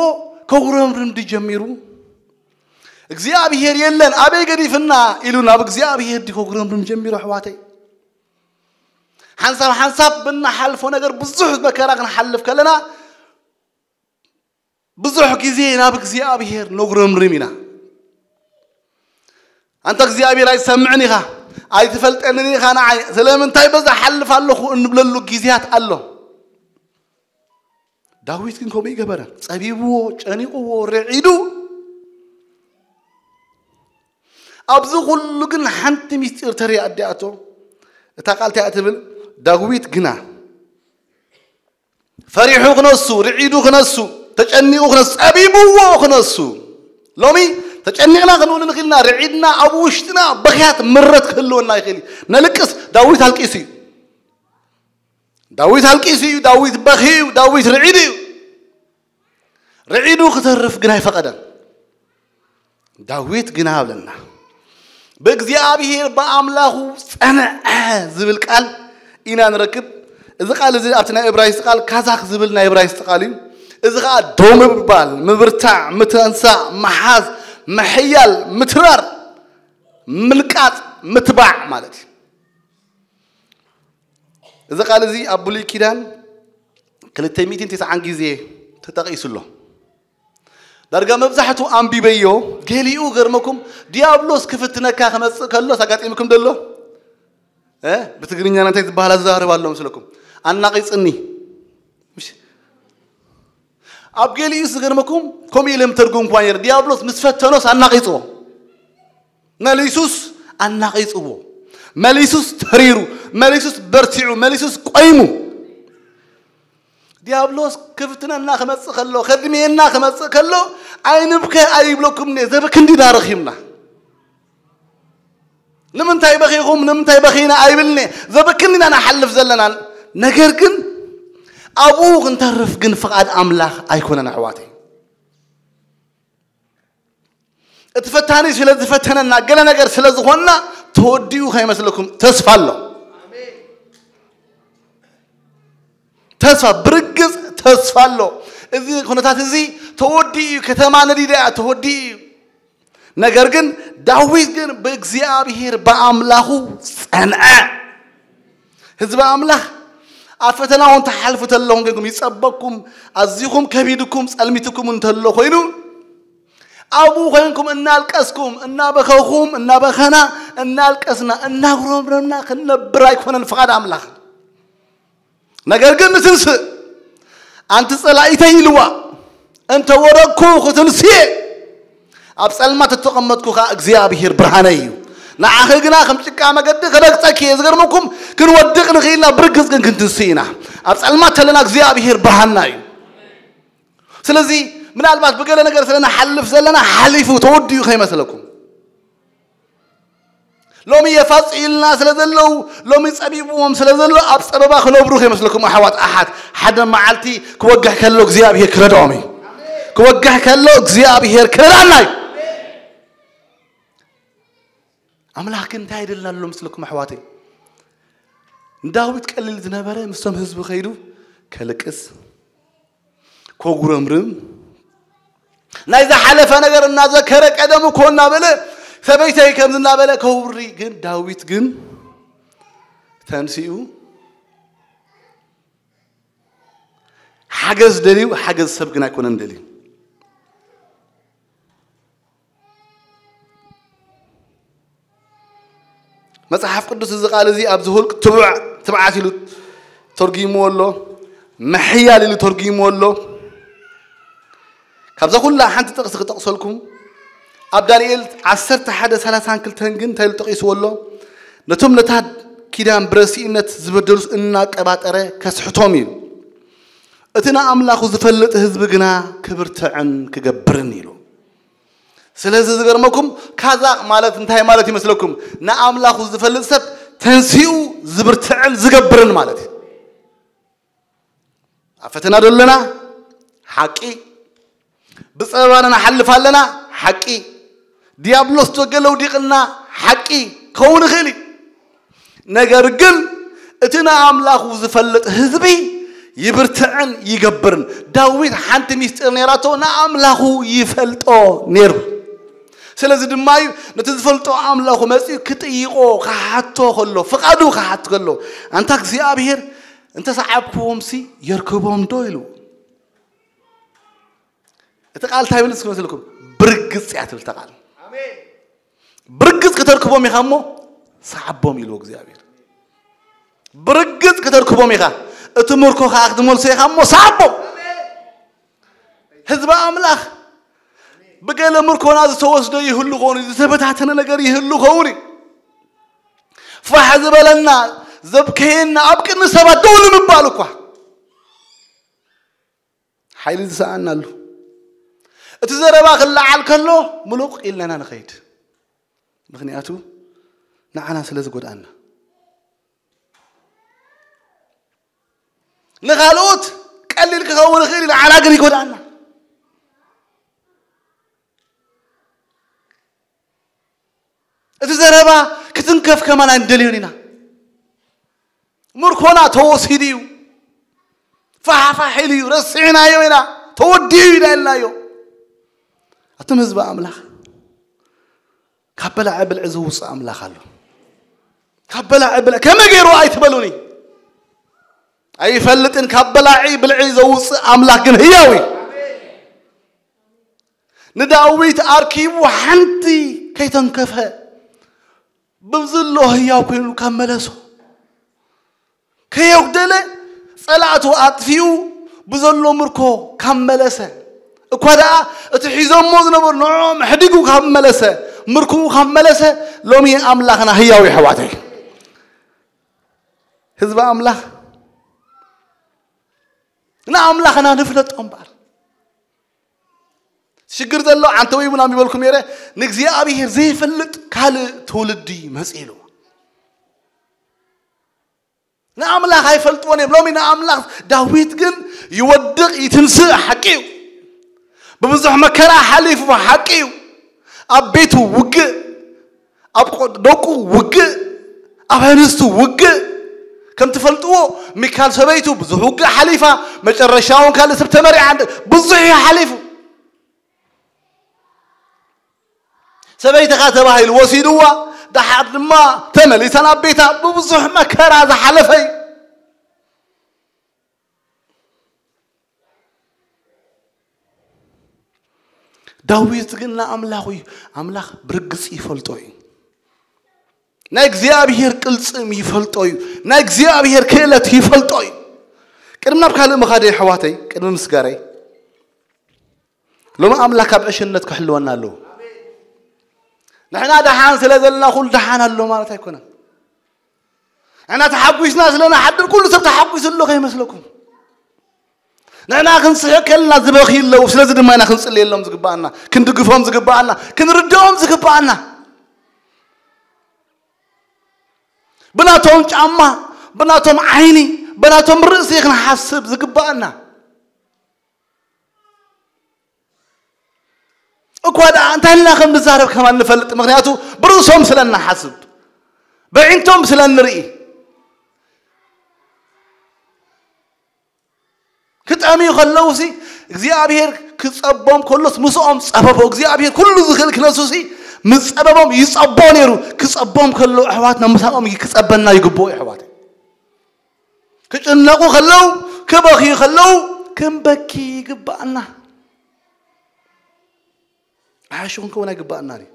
ከጉረምርም ድጀሚሩ እግዚኣብሔር የለን ኣበይ ገዲፍና ኢሉ ናብ እግዚኣብሔር ዲ ከጉረምርም ጀሚሩ ኣሕዋተይ ሓንሳብ ሓንሳብ ብናሓልፎ ነገር ብዙሕ መከራ ክንሓልፍ ከለና ብዙሕ ግዜ ናብ እግዚኣብሔር ነጉረምርም ኢና። ኣንታ እግዚኣብሔር ኣይትሰምዕን ኢኻ፣ ኣይትፈልጠንን ኢኻ ንዓይ፣ ስለምንታይ በዛ ሓልፍ ኣለኹ እንብለሉ ግዜያት ኣሎ። ዳዊት ግን ከምኡ ይገበረ። ጸቢብዎ፣ ጨኒቕዎ፣ ርዒዱ። ኣብዚ ኩሉ ግን ሓንቲ ሚስጢር ተሪያ ኣዲኣቶ። እታ ቃል እንታይ እያ ትብል? ዳዊት ግና ፈሪሑ ክነሱ፣ ርዒዱ ክነሱ፣ ተጨኒቑ ክነሱ፣ ጸቢብዎ ክነሱ። ሎሚ ተጨኒቕና ክንብል ንኽእልና፣ ርዒድና ኣብ ውሽጥና በኽያት ምረት ክህልወና ይኽእል እዩ። ነልቅስ፣ ዳዊት ኣልቂሱ እዩ። ዳዊት ኣልቂሱ እዩ፣ ዳዊት በኺዩ እዩ፣ ዳዊት ርዒዱ እዩ። ርዒዱ ክተርፍ ግን ኣይፈቐደን። ዳዊት ግና ኣብለና፣ ብእግዚኣብሔር ብኣምላኹ ጸንዐ ዝብል ቃል ኢና ንረክብ። እዚ ቃል እዚ ኣብቲ ናይ እብራይስጥ ቃል ካዛክ ዝብል ናይ እብራይስጥ ቃል እዩ። እዚ ኸኣ ደው ምባል፣ ምብርታዕ፣ ምትንሳእ፣ ምሓዝ፣ ምሕያል፣ ምትራር፣ ምልቃጥ፣ ምትባዕ ማለት እዩ። እዚ ቃል እዚ ኣብ ብሉይ ኪዳን ክልተ ሚእትን ትስዓን ግዜ ተጠቒሱ ኣሎ። ዳርጋ መብዛሕቱ ኣንቢበዮ፣ ገሊኡ ገርመኩም ዲያብሎስ ክፍትነካ ክመጽእ ከሎስ ኣጋጢምኩም ደሎ? እ? ብትግርኛ እንታይ ዝበሃል ኣዘራርባ ኣሎ መስለኩም? ኣናቒጽኒ። ምሽ? ኣብ ገሊኡ ዝገርመኩም ከምኡ ኢለ ምተርጎምኳ ነይረ። ዲያብሎስ ምስ ፈተኖስ ኣናቒጽዎ። መሊሱስ ኣናቒጽዎ። መሊሱስ ተሪሩ። መሊሱስ በርቲዑ። መሊሱስ ቆይሙ። ዲያብሎስ ክፍትነና ክመጽእ ከሎ፣ ከድምየና ክመጽእ ከሎ፣ ኣይንብከ ኣይብለኩም እየ፣ ዘበክንዲ ኢና ረኺብና። ንምንታይ በኺኹም፣ ንምንታይ በኺና ኣይብልን እየ፣ ዘበክንዲ ኢና ንሓልፍ ዘለና። ነገር ግን ኣብኡ ክንተርፍ ግን ፍቓድ ኣምላኽ ኣይኮነን ኣሕዋተይ። እቲ ፈታኒ ስለ ዝፈተነና፣ ገለ ነገር ስለ ዝኾንና ተወዲኡ ከይመስለኩም፣ ተስፋ ኣሎ። ተስፋ፣ ብርግጽ ተስፋ ኣሎ። እዚ ኩነታት እዚ ተወዲኡ እዩ፣ ከተማ ነዲዳ እያ፣ ተወዲኡ እዩ። ነገር ግን ዳዊት ግን ብእግዚኣብሔር ብኣምላኹ ጸንዐ። ህዝቢ ኣምላኽ ኣብ ፈተና እውን ትሓልፉ ተለኹም ኮይንኩም ይጸበኩም፣ ኣዚኹም ከቢድኩም ጸልሚትኩም እንተሎ ኮይኑ፣ ኣብኡ ኮይንኩም እናልቀስኩም፣ እናበኸኹም፣ እናበኸና፣ እናልቀስና፣ እናጉረምረምና ክንነብር ኣይኮነን ፍቓድ ኣምላኽ። ነገር ግን ንትንስእ። ኣንቲ ጸላኢተይ ኢልዋ፣ እንተ ወደቅኩ ክትንስእ፣ ኣብ ጸልማት እተቐመጥኩ ኸኣ እግዚኣብሔር ብርሃነይ እዩ። ንዓኺ ግና ከም ጭቃ መገዲ ክረግጸኪ እየ። ዝገርመኩም፣ ክንወድቕ ንኽእል ኢና፣ ብርግጽ ግን ክንትንስእ ኢና። ኣብ ጸልማት ተለና እግዚኣብሔር ብርሃንና እዩ። ስለዚ ምናልባት ብገለ ነገር ስለ ንሓልፍ ዘለና ሓሊፉ ተወዲኡ ከይመስለኩም። ሎሚ የፋጽዩልና ስለ ዘለዉ፣ ሎሚ ጸቢብዎም ስለ ዘሎ ኣብ ጸበባ ክነብሩ ከይመስለኩም ኣሕዋት ኣሓት። ሓደ መዓልቲ ክወግሕ ከሎ እግዚኣብሔር ክረድኦም እዩ። ክወግሕ ከሎ እግዚኣብሔር ክረድኣና እዩ። ኣምላኽ ግን እንታይ ይደልና ኣሎ ምስለኩም ኣሕዋተይ? ንዳዊት ቀሊል ዝነበረ ምስቶም ህዝቢ ከይዱ ከልቅስ፣ ኮጉረምርም፣ ናይ ዝሓለፈ ነገር እናዘከረ ቀደም እኮ እናበለ ሰበይተይ ከምዚ እናበለ ከውሪ፣ ግን ዳዊት ግን ተንሲኡ ሓገዝ ደልዩ፣ ሓገዝ ሰብ ግን ኣይኮነን ደልዩ። መጽሓፍ ቅዱስ እዚ ቃል እዚ ኣብዚ ሁልቅ ትብዕ-፣ ትብዓት ኢሉ ተርጉምዎ ኣሎ፣ ምሕያል ኢሉ ተርጉምዎ ኣሎ። ካብዛ ኩላ ሓንቲ ጥቕሲ ክጠቕሰልኩም፣ ኣብ ዳንኤል ዓሰርተ ሓደ ሰላሳን ክልተን ግን እንታይ ኢሉ ጠቒስዎ ኣሎ? ነቶም ነታ ኪዳን ብረሲእነት ዝበደሉስ እናቀባጠረ ከስሕቶም እዩ። እቲ ንኣምላኹ ዝፈልጥ ህዝቢ ግና ክብርትዕን ክገብርን ኢሉ። ስለዚ ዝገርመኩም፣ ካዛቕ ማለት እንታይ ማለት ይመስለኩም? ንኣምላኹ ዝፈልጥ ሰብ ተንሲኡ ዝብርትዕን ዝገብርን ማለት እዩ። ኣብ ፈተና ዶ ኣለና? ሓቂ። ብጸበባና ንሓልፍ ኣለና? ሓቂ። ዲያብሎስ ዶ ገለ ውዲቕና? ሓቂ። ክኸውን ይኽእል እዩ። ነገር ግን እቲ ንኣምላኹ ዝፈልጥ ህዝቢ ይብርትዕን ይገብርን። ዳዊት ሓንቲ ሚስጢር ነይራቶ፣ ንኣምላኹ ይፈልጦ ነይሩ። ስለዚ ድማ እዩ ነቲ ዝፈልጦ ኣምላኹ መጺኡ ክጥይቆ፣ ክሓቶ ከሎ፣ ፍቓዱ ክሓቶ ከሎ፣ ኣንታ እግዚኣብሔር፣ እንተ ሰዓብክዎምሲ የርክቦም ዶ ኢሉ። እቲ ቃል እንታይ ይብል እስኪ መስልኩም? ብርግጽ እያ ትብል እታ ቃል። ብርግጽ ክተርክቦም ኢኻ እሞ ሰዓቦም ኢልዎ እግዚኣብሔር። ብርግጽ ክተርክቦም ኢኻ፣ እቲ ምርኮ ከዓ ክትመልሶ ኢኻ እሞ ሰዓቦም። ህዝቢ ኣምላኽ ብገለ ምርኮና ዝተወስደ ይህሉ ኸውን እዩ፣ ዝተበታተነ ነገር ይህሉ ኸውን እዩ። ፋሕ ዝበለና ዘብከየና ኣብ ቅድሚ ሰባት ደው ንምባል እኳ ሓይሊ ዝሰኣና ኣሉ። እቲ ዘረባ ክለዓል ከሎ ምሉቕ ኢልና ኢና ንኸይድ። ምኽንያቱ ንዓና ስለ ዝጎድኣና። ንኻልኦት ቀሊል ክኸውን ይኽእል እዩ፣ ንዓና ግን ይጎድኣና። እቲ ዘረባ ክትንከፍ ከማን ኣይንደልዮን ኢና። ምርኮና ተወሲዱ እዩ፣ ፋሕፋሕ ኢሉ እዩ፣ ረሲዕናዮ ኢና፣ ተወዲኡ ኢና ኢልናዮ። ኣቱም ህዝቢ ኣምላኽ፣ ካብ በላዒ ብልዒ ዘውፅእ ኣምላኽ ኣሎ። ካብ በላዒ ብልዒ ከመይ ገይሩ ኣይትበሉኒ። ኣይፈልጥን። ካብ በላዒ ብልዒ ዘውፅእ ኣምላኽ ግን ህያው እዩ። ንዳዊት ኣርኪቡ ሓንቲ ከይተንከፈ ብዝሎ ህያው ኮይኑ ካብ መለሶ፣ ከየጉደለ ጸላእቱ ኣጥፊኡ ብዘሎ ምርኮ ካብ መለሰ፣ እኳ ደኣ እቲ ሒዞሞ ዝነበሩ ንዕኦም ኣሕዲጉ ካብ መለሰ፣ ምርኮኡ ካብ መለሰ፣ ሎሚ ኣምላኽና ህያው እዩ ኣሕዋተይ። ህዝቢ ኣምላኽ ንኣምላኽና ንፍለጦ እምበኣር። ሽግር ዘሎ ዓንተወይ እውን ኣንቢበልኩም ነይረ። ንእግዚኣብሔር ዘይፈልጥ ካልእ ትውልዲ መጺኡ ኢሉ። ንኣምላኽ ኣይፈልጥዎን እዮም። ሎሚ ንኣምላኽ ዳዊት ግን ይወድቕ ይትንስእ ሓቂ እዩ። ብብዙሕ መከራ ሓሊፉ ሓቂ እዩ። ኣብ ቤቱ ውግእ፣ ኣብ ቆ- ደቁ ውግእ፣ ኣብ ኣንስቱ ውግእ። ከም ትፈልጥዎ ሚካል ሰበይቱ ብዙሕ ውግእ ሓሊፋ፣ መጨረሻውን ካልእ ሰብ ተመሪዓ እንደ- ብዙሕ እዩ ሓሊፉ። ሰበይትኻ ተባሂሉ ወሲድዋ፣ ደሓር ድማ ተመሊሳ ናብ ቤታ። ብብዙሕ መከራ ዝሓለፈ እዩ። ዳዊት ግን ንኣምላኹ እዩ። ኣምላኽ ብርግጽ ይፈልጦ እዩ። ናይ እግዚኣብሔር ቅልጽም ይፈልጦ እዩ። ናይ እግዚኣብሔር ክእለት ይፈልጦ እዩ። ቅድሚ ናብ ካልእ ምኻደይ ኣሕዋተይ፣ ቅድሚ ምስጋረይ፣ ሎሚ ኣምላኽ ካብ ዕሽነት ክሕልወና ኣለዎ። ንሕና ደሓን ስለ ዘለና ኩሉ ደሓን ኣሎ ማለት ኣይኮነን። ንሕና ተሓጒስና ስለ ንሓድር ኩሉ ሰብ ተሓጒሱ ኣሎ ከይመስለኩም። ንሕና ክንስሕቅ ከለና ዝበኽዩ ኣለዉ። ስለዚ ድማ ኢና ክንጽልየሎም ዝግባኣና፣ ክንድግፎም ዝግባኣና፣ ክንርድኦም ዝግባኣና። ብናቶም ጫማ፣ ብናቶም ዓይኒ፣ ብናቶም ርእሲ ክንሓስብ ዝግባኣና። እኳ ደኣ እንታይ ኢልና ከም ንዛረብ ከማን ንፈልጥ፣ ምኽንያቱ ብርእሶም ስለ እንሓስብ፣ በዒንቶም ስለ እንርኢ። ክጠምዩ ከለውሲ እግዚኣብሔር ክጸቦም ከሎስ ምስኦም ጸበቦ። እግዚኣብሔር ኩሉ ዝኽእል ክነሱሲ ምስ ጸበቦም ይጸቦ ነይሩ። ክጸቦም ከሎ ኣሕዋትና ምሳኦም ክጸበና ይግብኦ ኣሕዋት። ክጭነቁ ከለው፣ ክበኽዩ ከለው ክንበኪ ይግባኣና። ሓሹ ክንከውን ኣይግባኣና እዩ።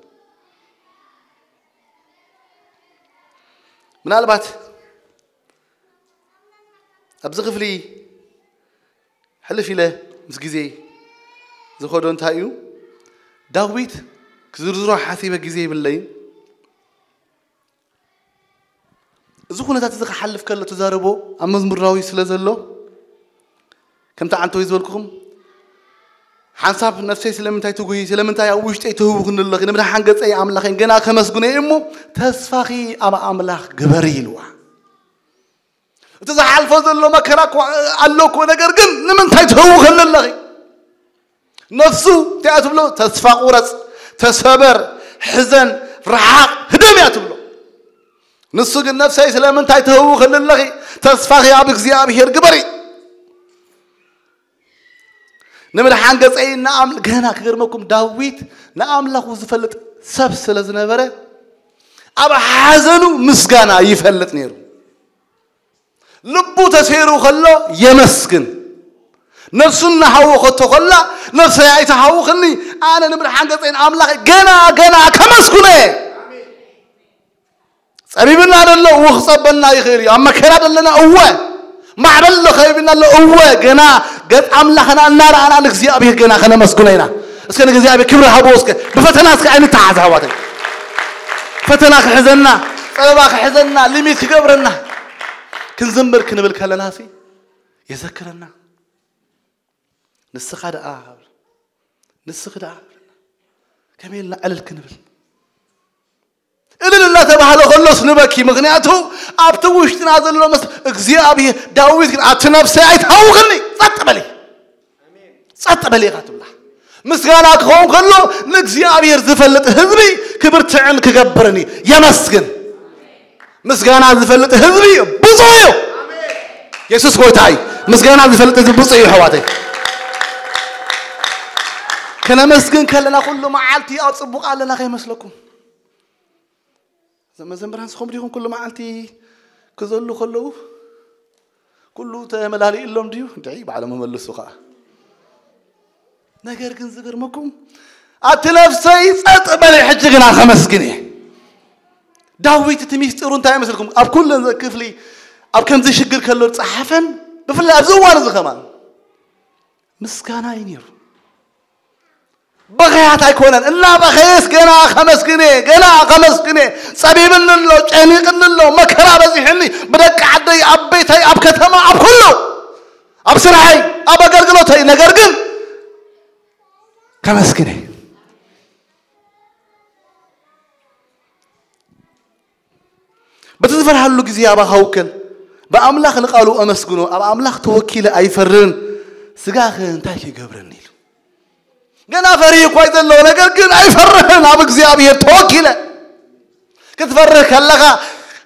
ምናልባት ኣብዚ ክፍሊ ሕልፍ ኢለ ምስ ግዜ ዝኸዶ እንታይ እዩ፣ ዳዊት ክዝርዝሮ ሓሲበ ግዜ ይብለይን። እዚ ኩነታት እዚ ክሓልፍ ከሎ ተዛረቦ ኣብ መዝሙር ዳዊት ስለ ዘሎ፣ ከምቲ ዓንተወይ ዝበልኩኹም፣ ሓንሳብ ነፍሰይ ስለምንታይ ትጉሂ፣ ስለምንታይ ኣብ ውሽጠይ ትህውኽኒ ኣለኺ፣ ንምድሓን ገጸይ ኣምላኸይ ገና ከመስግኖ እየ እሞ፣ ተስፋኺ ኣብ ኣምላኽ ግበሪ ኢልዋ። እቲ ዝሓልፎ ዘሎ መከራ እኮ ኣሎ እኮ፣ ነገር ግን ንምንታይ ትህውኽኒ ኣለኺ? ነፍሱ እንታይ እያ ትብሎ? ተስፋ ቁረጽ፣ ተሰበር፣ ሕዘን፣ ርሓቕ፣ ህደም እያ ትብሎ። ንሱ ግን ነፍሰይ ስለምንታይ ትህውኽኒ ኣለኺ? ተስፋኺ ኣብ እግዚኣብሔር ግበሪ። ንምድሓን ገጸይ ንኣም-፣ ገና ክገርመኩም፣ ዳዊት ንኣምላኹ ዝፈልጥ ሰብ ስለ ዝነበረ፣ ኣብ ሓዘኑ ምስጋና ይፈልጥ ነይሩ። ልቡ ተሰይሩ ከሎ የመስግን። ነፍሱ እናሃወኸቶ ከላ፣ "ነፍሰይ ኣይትሃውኽኒ፣ ኣነ ንምድሓን ገጸይ ንኣምላኸይ ገና፣ ገና ከመስግኖ እየ።" ጸቢብና ደሎ እወ ክጸበና ይኽእል እዩ። ኣብ መከራ ደለና እወ፣ ማዕበል ኣሎ ከቢብና ኣሎ እወ፣ ገና ገጽ ኣምላኽና እናረኣና ንእግዚኣብሔር ገና ከነመስግኖ ኢና። እስከ ንእግዚኣብሔር ክብሪ ሃብዎ። እስከ ብፈተና እስከ ኣይንተሓዝ ኣሕዋተይ። ፈተና ክሕዘና፣ ጸበባ ክሕዘና፣ ሊሚት ክገብረና፣ ክንዝምር ክንብል ከለና ሲ የዘክረና። "ንስኻ ደኣ፣ ንስኺ ደኣ፣ ከመይ ኢልና ዕልል ክንብል?" እልል እናተባህለ ከሎስ ንበኪ። ምኽንያቱ ኣብቲ ውሽጥና ዘሎ መስ እግዚኣብሔር፣ ዳዊት ግን "ኣቲ ነፍሰይ ኣይትሃውኽኒ፣ ጸጥ በሊ፣ ጸጥ በሊ" ኢኻ ትብላ። ምስጋና ክኸውን ከሎ ንእግዚኣብሔር ዝፈልጥ ህዝቢ ክብርትዕን ክገብርን እዩ። የመስግን። ምስጋና ዝፈልጥ ህዝቢ ብፁዕ እዩ። የሱስ ጎይታ እዩ። ምስጋና ዝፈልጥ ህዝቢ ብፁዕ እዩ ኣሕዋተይ። ከነመስግን ከለና ኩሉ መዓልቲ ኣብ ጽቡቕ ኣለና ከይመስለኩም። እዞም መዘምራን ንስኹም ዲኹም ኩሉ መዓልቲ ክዘሉ ከለዉ ኩሉ ተመላሊእሎም ድዩ? እንድዒ ባዕሎም መመልሱ ኸዓ። ነገር ግን ዝገርመኩም፣ "ኣቲ ነፍሰይ ጸጥ በሊ፣ ሕጂ ግና ከመስግን እየ።" ዳዊት እቲ ሚስጢሩ እንታይ ይመስልኩም? ኣብ ኩለን ክፍሊ ኣብ ከምዚ ሽግር ከሎ ዝጸሓፈን ብፍላይ ኣብዚ እዋን እዚ ከማን ምስጋና እዩ ነይሩ። በኸያት ኣይኮነን። እናበኸየስ ገና ከመስግን እየ፣ ገና ከመስግን እየ። ጸቢብኒ ኣሎ፣ ጨኒቕኒ ኣሎ፣ መከራ በዚሕኒ፣ ብደቂ ዓደይ፣ ኣብ ቤተይ፣ ኣብ ከተማ፣ ኣብ ኩሉ፣ ኣብ ስራሐይ፣ ኣብ ኣገልግሎተይ፣ ነገር ግን ከመስግን እየ። በቲ ዝፈርሃሉ ግዜ ኣባኻ ውከል። ብኣምላኽ ንቓሉ ኣመስግኖ። ኣብ ኣምላኽ ተወኪለ ኣይፈርህን። ስጋኸ እንታይ ክገብረኒ ኢሉ። ገና ፈሪህ እኳ እዩ ዘሎ፣ ነገር ግን ኣይፈርህን። ኣብ እግዚኣብሔር ተወኪለ። ክትፈርህ ከለኻ፣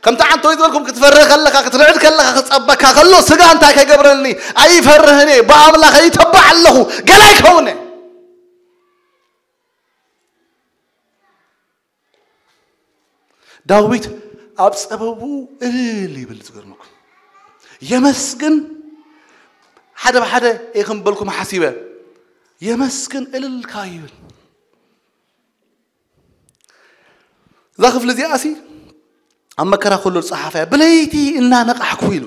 ከምቲ ዓንቶ ዝበልኩም ክትፈርህ ከለኻ፣ ክትርዕድ ከለኻ፣ ክጸበካ ከሎ፣ ስጋ እንታይ ከይገብረኒ? ኣይፈርህን እየ። ብኣምላኸ ይተባዕ ኣለኹ። ገና ኣይከውነ። ዳዊት ኣብ ጸበቡ እልል ይብል። ዝገርመኩም፣ የመስግን። ሓደ ብሓደ እየ ከም በልኩም ሓሲበ፣ የመስግን እልልካ ይብል። እዛ ክፍሊ እዚኣሲ ኣብ መከራ ከሎ ዝጸሓፈያ፣ ብለይቲ እናነቃሕኩ ኢሉ፣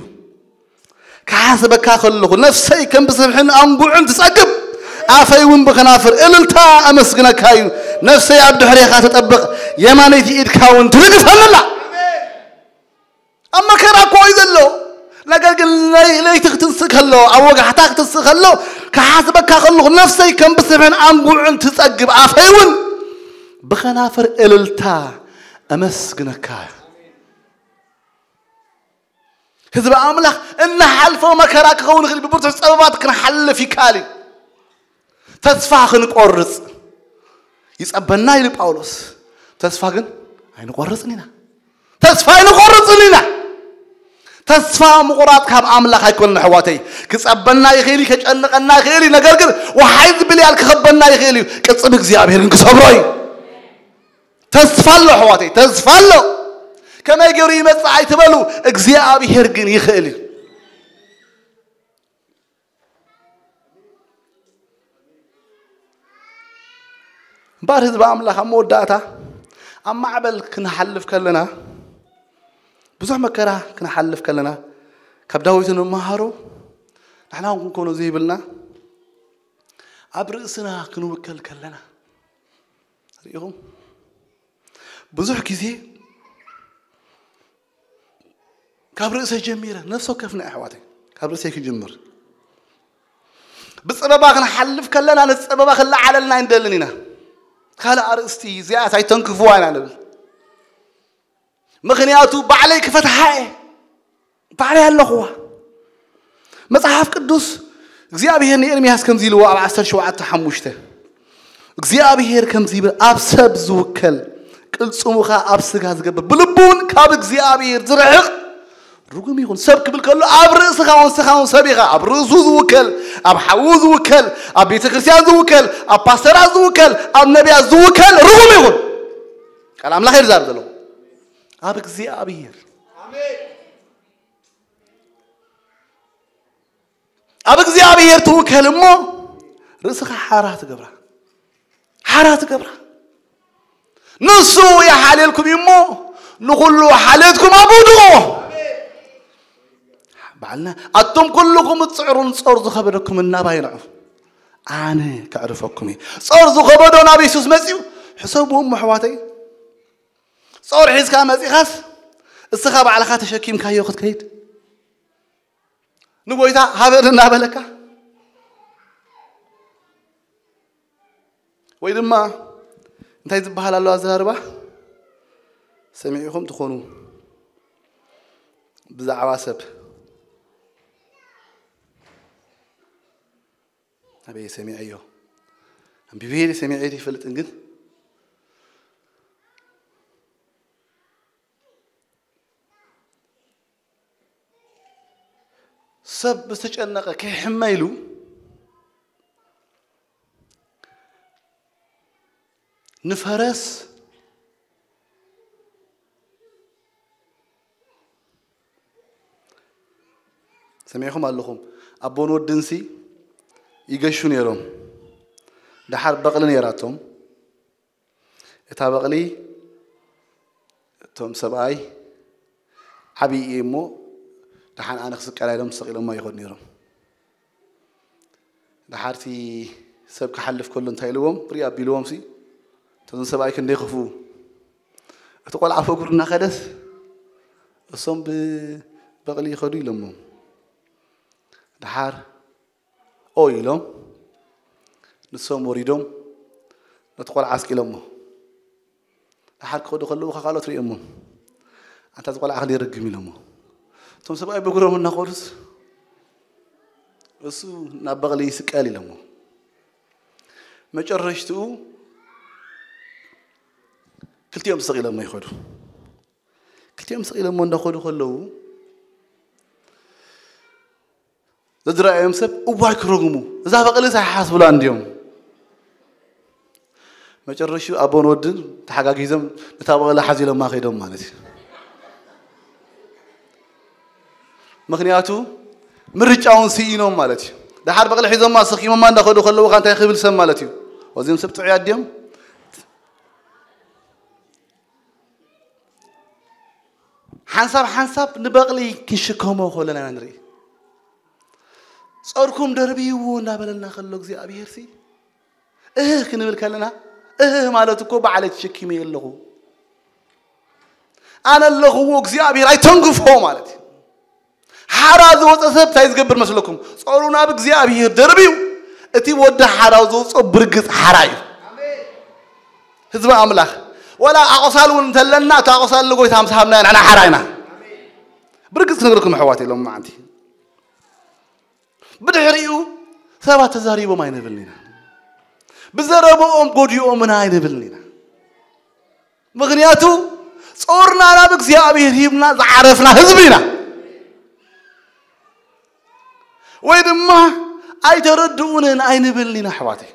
ክሓስበካ ከለኹ፣ ነፍሰይ ከም ብስብሕን ኣንጉዕን ትጸግብ፣ ኣፈይ እውን ብኸናፍር እልልታ ኣመስግነካ እዩ። ነፍሰይ ኣብ ድሕሬኻ ትጠብቕ፣ የማነይቲ ኢድካ እውን ትድግፈኒ ኣላ። ኣብ መከራ እኮ እዩ ዘሎ። ነገር ግን ለይ-፣ ለይቲ ክትንስእ ከሎ፣ ኣብ ወጋሕታ ክትንስእ ከሎ፣ ክሓስበካ ከለኹ፣ ነፍሰይ ከም ብስብሕን ኣንጉዕን ትጸግብ፣ ኣፈይ እውን ብኸናፍር እልልታ ኣመስግነካ። ህዝቢ ኣምላኽ እናሓልፎ መከራ ክኸውን ይኽእል፣ ብብርቱዕ ጸበባት ክንሓልፍ ይከኣል እዩ። ተስፋ ክንቆርጽ ይጸበና ኢሉ ጳውሎስ። ተስፋ ግን ኣይንቆርጽን ኢና። ተስፋ ኣይንቆርጽን ኢና። ተስፋ ምቑራጽ ካብ ኣምላኽ ኣይኮነን ኣሕዋተይ። ክጸበና ይኽእል እዩ፣ ከጨንቐና ይኽእል እዩ። ነገር ግን ወሓይ ዝብል ያል ክኸበና ይኽእል እዩ። ቅጽል እግዚኣብሔር ግን ክሰብሮ እዩ። ተስፋ ኣሎ ኣሕዋተይ፣ ተስፋ ኣሎ። ከመይ ገይሩ ይመጽእ ኣይትበሉ፣ እግዚኣብሔር ግን ይኽእል እዩ። እምበኣር ህዝቢ ኣምላኽ ኣብ መወዳእታ ኣብ ማዕበል ክንሓልፍ ከለና፣ ብዙሕ መከራ ክንሓልፍ ከለና፣ ካብ ዳዊት እንመሃሮ፣ ንሕና እውን ክንኮኖ ዘይብልና፣ ኣብ ርእስና ክንውከል ከለና፣ ርኢኹም? ብዙሕ ግዜ ካብ ርእሰይ ጀሚረ፣ ነፍሲ ወከፍና ኣሕዋተይ፣ ካብ ርእሰይ ክጅምር። ብጸበባ ክንሓልፍ ከለና፣ ነቲ ጸበባ ክለዓለልና ኣይንደልን ኢና። ካልእ ኣርእስቲ፣ እዚኣስ ኣይተንክፍዋ ኢና ንብል። ምኽንያቱ ባዕለይ ክፈትሓ እየ። ባዕለይ ኣለኹዋ። መጽሓፍ ቅዱስ እግዚኣብሔር ንኤርምያስ ከምዚ ኢልዎ ኣብ ዓሰርተ ሸውዓተ ሓሙሽተ፣ እግዚኣብሔር ከምዚ ይብል፣ "ኣብ ሰብ ዝውከል ቅልጽሙ ኸኣ ኣብ ስጋ ዝገብር፣ ብልቡ እውን ካብ እግዚኣብሔር ዝርሕቕ ርጉም ይኹን።" ሰብ ክብል ከሎ ኣብ ርእስኻ እውን፣ ንስኻ እውን ሰብ ኢኻ። ኣብ ርእሱ ዝውከል፣ ኣብ ሓዉ ዝውከል፣ ኣብ ቤተ ክርስቲያን ዝውከል፣ ኣብ ፓስተራት ዝውከል፣ ኣብ ነቢያት ዝውከል ርጉም ይኹን። ቃል ኣምላኽ እዩ ዝዛረብ ዘሎ። ኣብ እግዚኣብሔር። ኣሜን። ኣብ እግዚኣብሔር ትውከል እሞ ርእስኻ ሓራ ትገብራ። ሓራ ትገብራ። ንሱ ይሓልየልኩም እዩ እሞ ንኹሉ ሓልየትኩም ኣብ ውድቕዎ። ባዕልና ኣቶም ኩልኹም እትጽዕሩን ጾር ዝኸበደኩም እናባይ ንዑ። ኣነ ከዕርፈኩም እየ። ጾር ዝኸበዶ ናብ የሱስ መጺኡ። ሕሰብዎም ኣሕዋተይ። ጾር ሒዝካ መጺኻስ እስኻ ባዕልኻ ተሸኪምካዮ ክትከይድ። ንጎይታ ሃበኒ እናበለካ። ወይ ድማ እንታይ ዝበሃል ኣሎ ኣዘራርባ? ሰሚዕኹም ትኾኑ። ብዛዕባ ሰብ ኣበይ ሰሚዐዮ? ኣንቢበ ሰሚዐ ይፈልጥን ግን ሰብ ዝተጨነቀ ከይሕመ ኢሉ ንፈረስ ሰሚዕኹም ኣለኹም። ኣቦን ወድንሲ ይገሹ ነይሮም። ደሓር በቕሊ ነይራቶም። እታ በቕሊ እቶም ሰብኣይ ዓብዪ እየ እሞ ደሓን ኣነ ክስቀላ ኢሎም ሰቒሎማ ይኸዱ ነይሮም። ደሓርቲ ሰብ ክሓልፍ ከሎ እንታይ ኢልዎም? ርኢ ኣቢልዎም ሲ እቶም ሰብኣይ ክንደይ ክፉ። እቲ ቆልዓ ፈጉር እናኸደስ እሶም ብበቕሊ ይኸዱ ኢሎሞም። ደሓር ኦይ ኢሎም ንሶም ወሪዶም ነቲ ቆልዓ ኣስቂሎሞ። ደሓር ክኸዱ ከለዉ ካልኦት ርእዮሞ ኣንታ እዚ ቆልዓ ክልይ ርግም ኢሎሞ። እቶም ሰብኣይ ብእግሮም እናኸዱስ እሱ ናብ በቕሊ ይስቀል ኢሎሞ። መጨረሽትኡ ክልቲኦም ስቕ ኢሎሞ ይኸዱ። ክልቲኦም ስቕ ኢሎሞ እንዳኸዱ ከለዉ ዘዝረኣዮም ሰብ እዋይ ክረግሙ እዛ በቕሊ ሳይሓስብላ እንዲዮም። መጨረሹ ኣቦን ወድን ተሓጋጊዞም ነታ በቕሊ ሓዚሎማ ከይዶም ማለት እዩ። ምክንያቱ ምርጫውን ስኢኖም ማለት እዩ። ደሓር በቕሊ ሒዞማ ሰኪሞማ እንዳኸዱ ከለዉ እንታይ ክብል ሰብ ማለት እዩ? ወዚም ሰብ ጥዑያት ድዮም? ሓንሳብ ሓንሳብ ንበቕሊ ክንሽከሞ ከለና ኢና ንርኢ። ጸርኩም ደርብይዎ እንዳበለና ከሎ እግዚኣብሔር ሲ እህ ክንብል ከለና እህ ማለት እኮ ባዕለይ ተሸኪመ ኣለኹ ኣነ ኣለኹዎ እግዚኣብሔር ኣይተንግፎ ማለት እዩ። ሓራ ዝወፀ ሰብ እንታይ ዝገብር መስለኩም? ጸሩ ናብ እግዚኣብሔር ደርብዩ እቲ ወዲ ሓራው ዝወፅኦ ብርግፅ ሓራ እዩ። ህዝቢ ኣምላኽ ወላ ኣቆሳል እውን እንተለና እቲ ኣቆሳል ንጎይታ ምስ ሃብና ንሕና ሓራ ኢና። ብርግፅ ክነግረኩም ኣሕዋት ኢሎም መዓንቲ ብድሕሪኡ ሰባት ተዛሪቦም ኣይንብልን ኢና። ብዘረብኦም ጎዲኦምና ኣይንብልን ኢና። ምክንያቱ ጾርና ናብ እግዚኣብሔር ሂብና ዝዓረፍና ህዝቢ ኢና። ወይ ድማ ኣይተረድኡንን ኣይንብልን ኢና ኣሕዋተይ።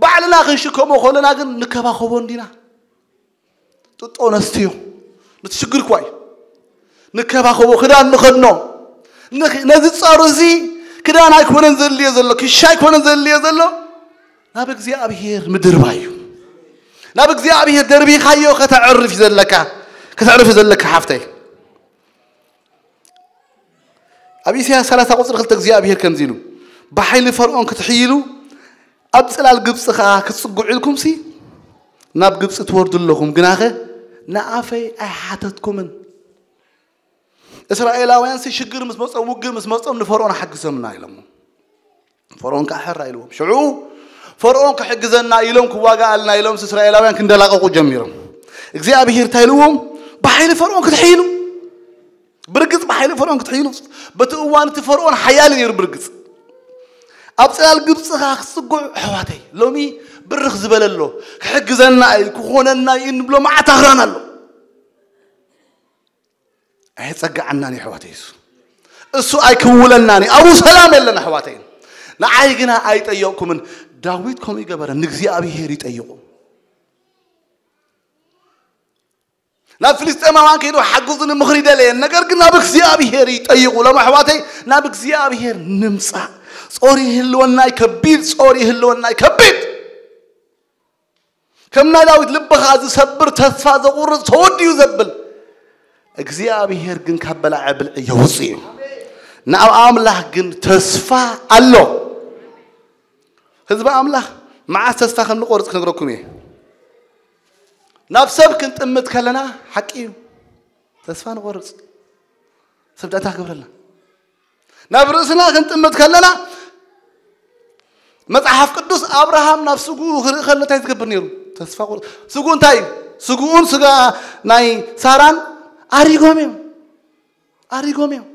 ባዕልና ክንሽከሞ ከለና ግን ንከባኸቦ እንዲና። ጥጦ ነስትዮ። ነቲ ሽግር እኳ እዩ። ንከባኸቦ ክዳን ንኸድኖ። ንኽ- ነዚ ጸሩ እዚ ክዳን ኣይኮነን ዘድልዮ ዘሎ፣ ክሻ ኣይኮነን ዘድልዮ ዘሎ። ናብ እግዚኣብሔር ምድርባ እዩ። ናብ እግዚኣብሔር ደርቢኻዮ ከተዕርፍ እዩ ዘለካ፣ ከተዕርፍ እዩ ዘለካ ሓፍተይ። ኣብ ኢሳያስ ሰላሳ ቁጽሪ ክልተ እግዚኣብሔር ከምዚ ኢሉ፣ ብሓይሊ ፈርዖን ክትሕይሉ ኣብ ጽላል ግብጺ ኸኣ ክትጽግዑ ኢልኩምሲ ናብ ግብጺ ትወርዱ ኣለኹም፣ ግናኸ ንኣፈይ ኣይሓተትኩምን። እስራኤላውያንሲ ሽግር ምስ መጾም፣ ውግእ ምስ መጾም ንፈርዖን ሓግዞምና ኢሎሞ። ፈርዖን ከኣ ሕራ ኢልዎም። ሽዑ ፈርዖን ክሕግዘና ኢሎም ክዋጋኣልና ኢሎም እስራኤላውያን ክንደላቐቑ ጀሚሮም። እግዚኣብሔር እንታይ ኢልዎም? ብሓይሊ ፈርዖን ክትሕይሉ። ብርግጽ ብሓይሊ ፈርዖን ክትሕይሉ። በቲ እዋን እቲ ፈርዖን ሓያል ነይሩ ብርግጽ። ኣብ ጽላል ግብጺ ኸኣ ክትጽግዑ ኣሕዋተይ። ሎሚ ብርኽ ዝበለ ኣሎ። ክሕግዘና እዩ፣ ክኾነና እዩ እንብሎ መዓት ኣኽራን ኣሎ። ኣየጸግዓናን እዩ ኣሕዋተይ እሱ። እሱ ኣይክውለናን እዩ። ኣብኡ ሰላም የለን ኣሕዋተይ። ንዓይ ግና ኣይጠየቕኩምን። ዳዊት ከምኡ ይገበረ፣ ንእግዚኣብሔር ይጠይቑ። ናብ ፍልስጤማውያን ከይዱ ሓግዙኒ ምኽሪ ደለየን። ነገር ግን ናብ እግዚኣብሔር ይጠይቑ። ሎም ኣሕዋተይ፣ ናብ እግዚኣብሔር ንምጻእ። ጾር ይህልወናይ ከቢድ፣ ጾር ይህልወናይ ከቢድ። ከም ናይ ዳዊት ልብኻ ዝሰብር፣ ተስፋ ዘቑርጽ፣ ተወዲኡ ዘብል እግዚኣብሔር ግን ካብ በላዐ ብልዒ የውጽእ እዩ። ናብ ኣምላኽ ግን ተስፋ ኣሎ። ህዝቢ ኣምላኽ መዓስ ተስፋ ከም ንቆርጽ ክነግረኩም እየ። ናብ ሰብ ክንጥምት ከለና ሓቂ እዩ፣ ተስፋ ንቆርጽ። ሰብ ዳታ ክብረልና ናብ ርእስና ክንጥምት ከለና መጽሓፍ ቅዱስ ኣብርሃም ናብ ስጉኡ ክርኢ ከሎ እንታይ ዝገብር ነይሩ? ተስፋ ቆርጽ። ስጉኡ እንታይ እዩ? ስጉኡን ስጋ ናይ ሳራን ኣሪጎም እዮም። ኣሪጎም እዮም።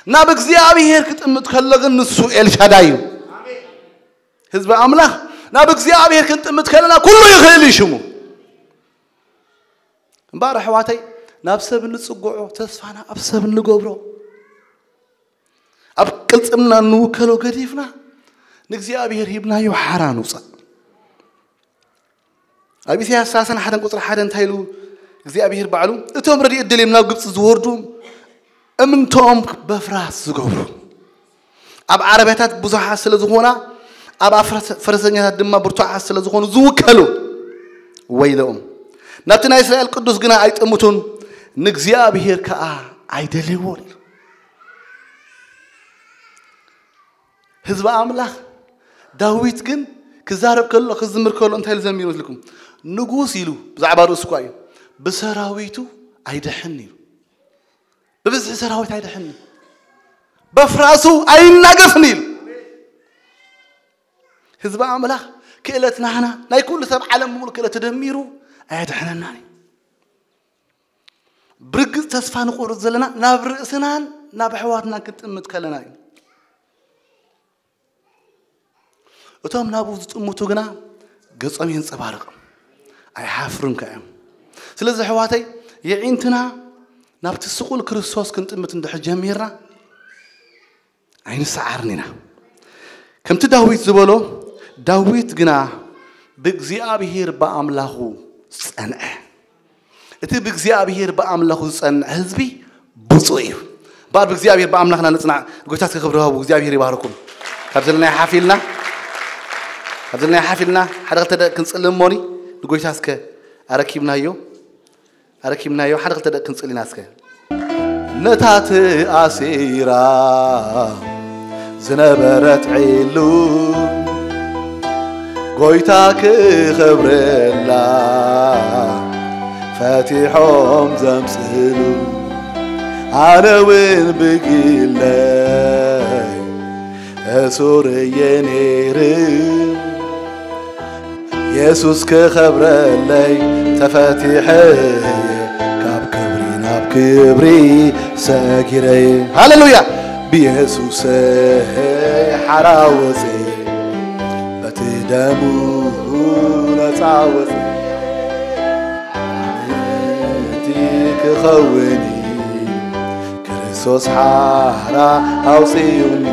ናብ እግዚኣብሔር ክጥምት ከሎ ግን ንሱ ኤልሻዳይ እዩ። ህዝቢ ኣምላኽ ናብ እግዚኣብሔር ክንጥምት ከለና ኩሉ ይኽእል እዩ ሽሙ። እምበኣር ኣሕዋተይ ናብ ሰብ እንጽግዖ፣ ተስፋና ኣብ ሰብ እንገብሮ፣ ኣብ ቅልጽምና እንውከሎ ገዲፍና ንእግዚኣብሔር ሂብናዮ ሓራ ንውጻእ። ኣብ ኢሳያስ ሰላሳን ሓደን ቁጽሪ ሓደ እንታይ ኢሉ እግዚኣብሔር ባዕሉ? እቶም ረድኤት ደልዮም ናብ ግብጺ ዝወርዱ እምንቶኦም በፍራስ ዝገብሩ፣ ኣብ ዓረብያታት ብዙሓት ስለ ዝኾና፣ ኣብ ኣፍረስ-፣ ፈረሰኛታት ድማ ብርቱዓት ስለ ዝኾኑ ዝውከሉ ወይለኦም። ናብቲ ናይ እስራኤል ቅዱስ ግና ኣይጥምቱን፣ ንእግዚኣብሔር ከኣ ኣይደልይዎን ኢሉ። ህዝቢ ኣምላኽ ዳዊት ግን ክዛረብ ከሎ፣ ክዝምር ከሎ እንታይ ኢሉ ዘሚሩ መስልኩም? ንጉስ ኢሉ ብዛዕባ ርእሱ እኳ እዩ፣ ብሰራዊቱ ኣይደሕን ኢሉ። ብብዝሒ ሰራዊት ኣይደሕን፣ በፍራሱ ኣይናገፍን ኢሉ። ህዝቢ ኣምላኽ ክእለት ናህና ናይ ኩሉ ሰብ ዓለም ብምሉእ ክእለት ተደሚሩ ኣየድሕነናን እዩ። ብርግጽ ተስፋ ንቆርጽ ዘለና ናብ ርእስናን ናብ ኣሕዋትናን ክንጥምት ከለና እዩ። እቶም ናብኡ ዝጥምቱ ግና ገጾም የንጸባርቕ፣ ኣይሓፍሩን ከ እዮም። ስለዚ ኣሕዋተይ የዒንትና ናብቲ ስቑል ክርስቶስ ክንጥምት እንድሕር ጀሚርና ኣይንሰዓርን ኢና። ከምቲ ዳዊት ዝበሎ፣ ዳዊት ግና ብእግዚኣብሔር ብኣምላኹ ጸንዐ። እቲ ብእግዚኣብሔር ብኣምላኹ ዝጸንዐ ህዝቢ ብፁዕ እዩ። እምበኣር ብእግዚኣብሔር ብኣምላኽና ንጽናዕ። ጎይታ እስከ ክብሪ ሃቡ። እግዚኣብሔር ይባርኩም። ካብ ዘለናዮ ሓፍ ኢልና፣ ካብ ዘለናዮ ሓፍ ኢልና ሓደ ክልተ ደቂቕ ክንጽሊ እሞኒ ንጎይታ እስከ ኣረኪብናዮ፣ ኣረኪብናዮ ሓደ ክልተ ደቂቕ ክንጽሊ ኢና እስከ። ነታ ተኣሲራ ዝነበረት ዒሉ ጎይታ ክኸብረላ ፈቲሖም ዘምጽእሉ፣ ኣነ እውን ብግለይ እሱር እየ ነይር። የሱስ ክኸብረለይ ተፈቲሐ እየ፣ ካብ ክብሪ ናብ ክብሪ ሰጊረ እየ። ሃሌሉያ! ብየሱሰይ ሓራ ወፅየ፣ በቲ ደሙ ነፃ ወፅየ። እቲ ክኸውን እዩ፣ ክርስቶስ ሓራ ኣውፅዩኒ።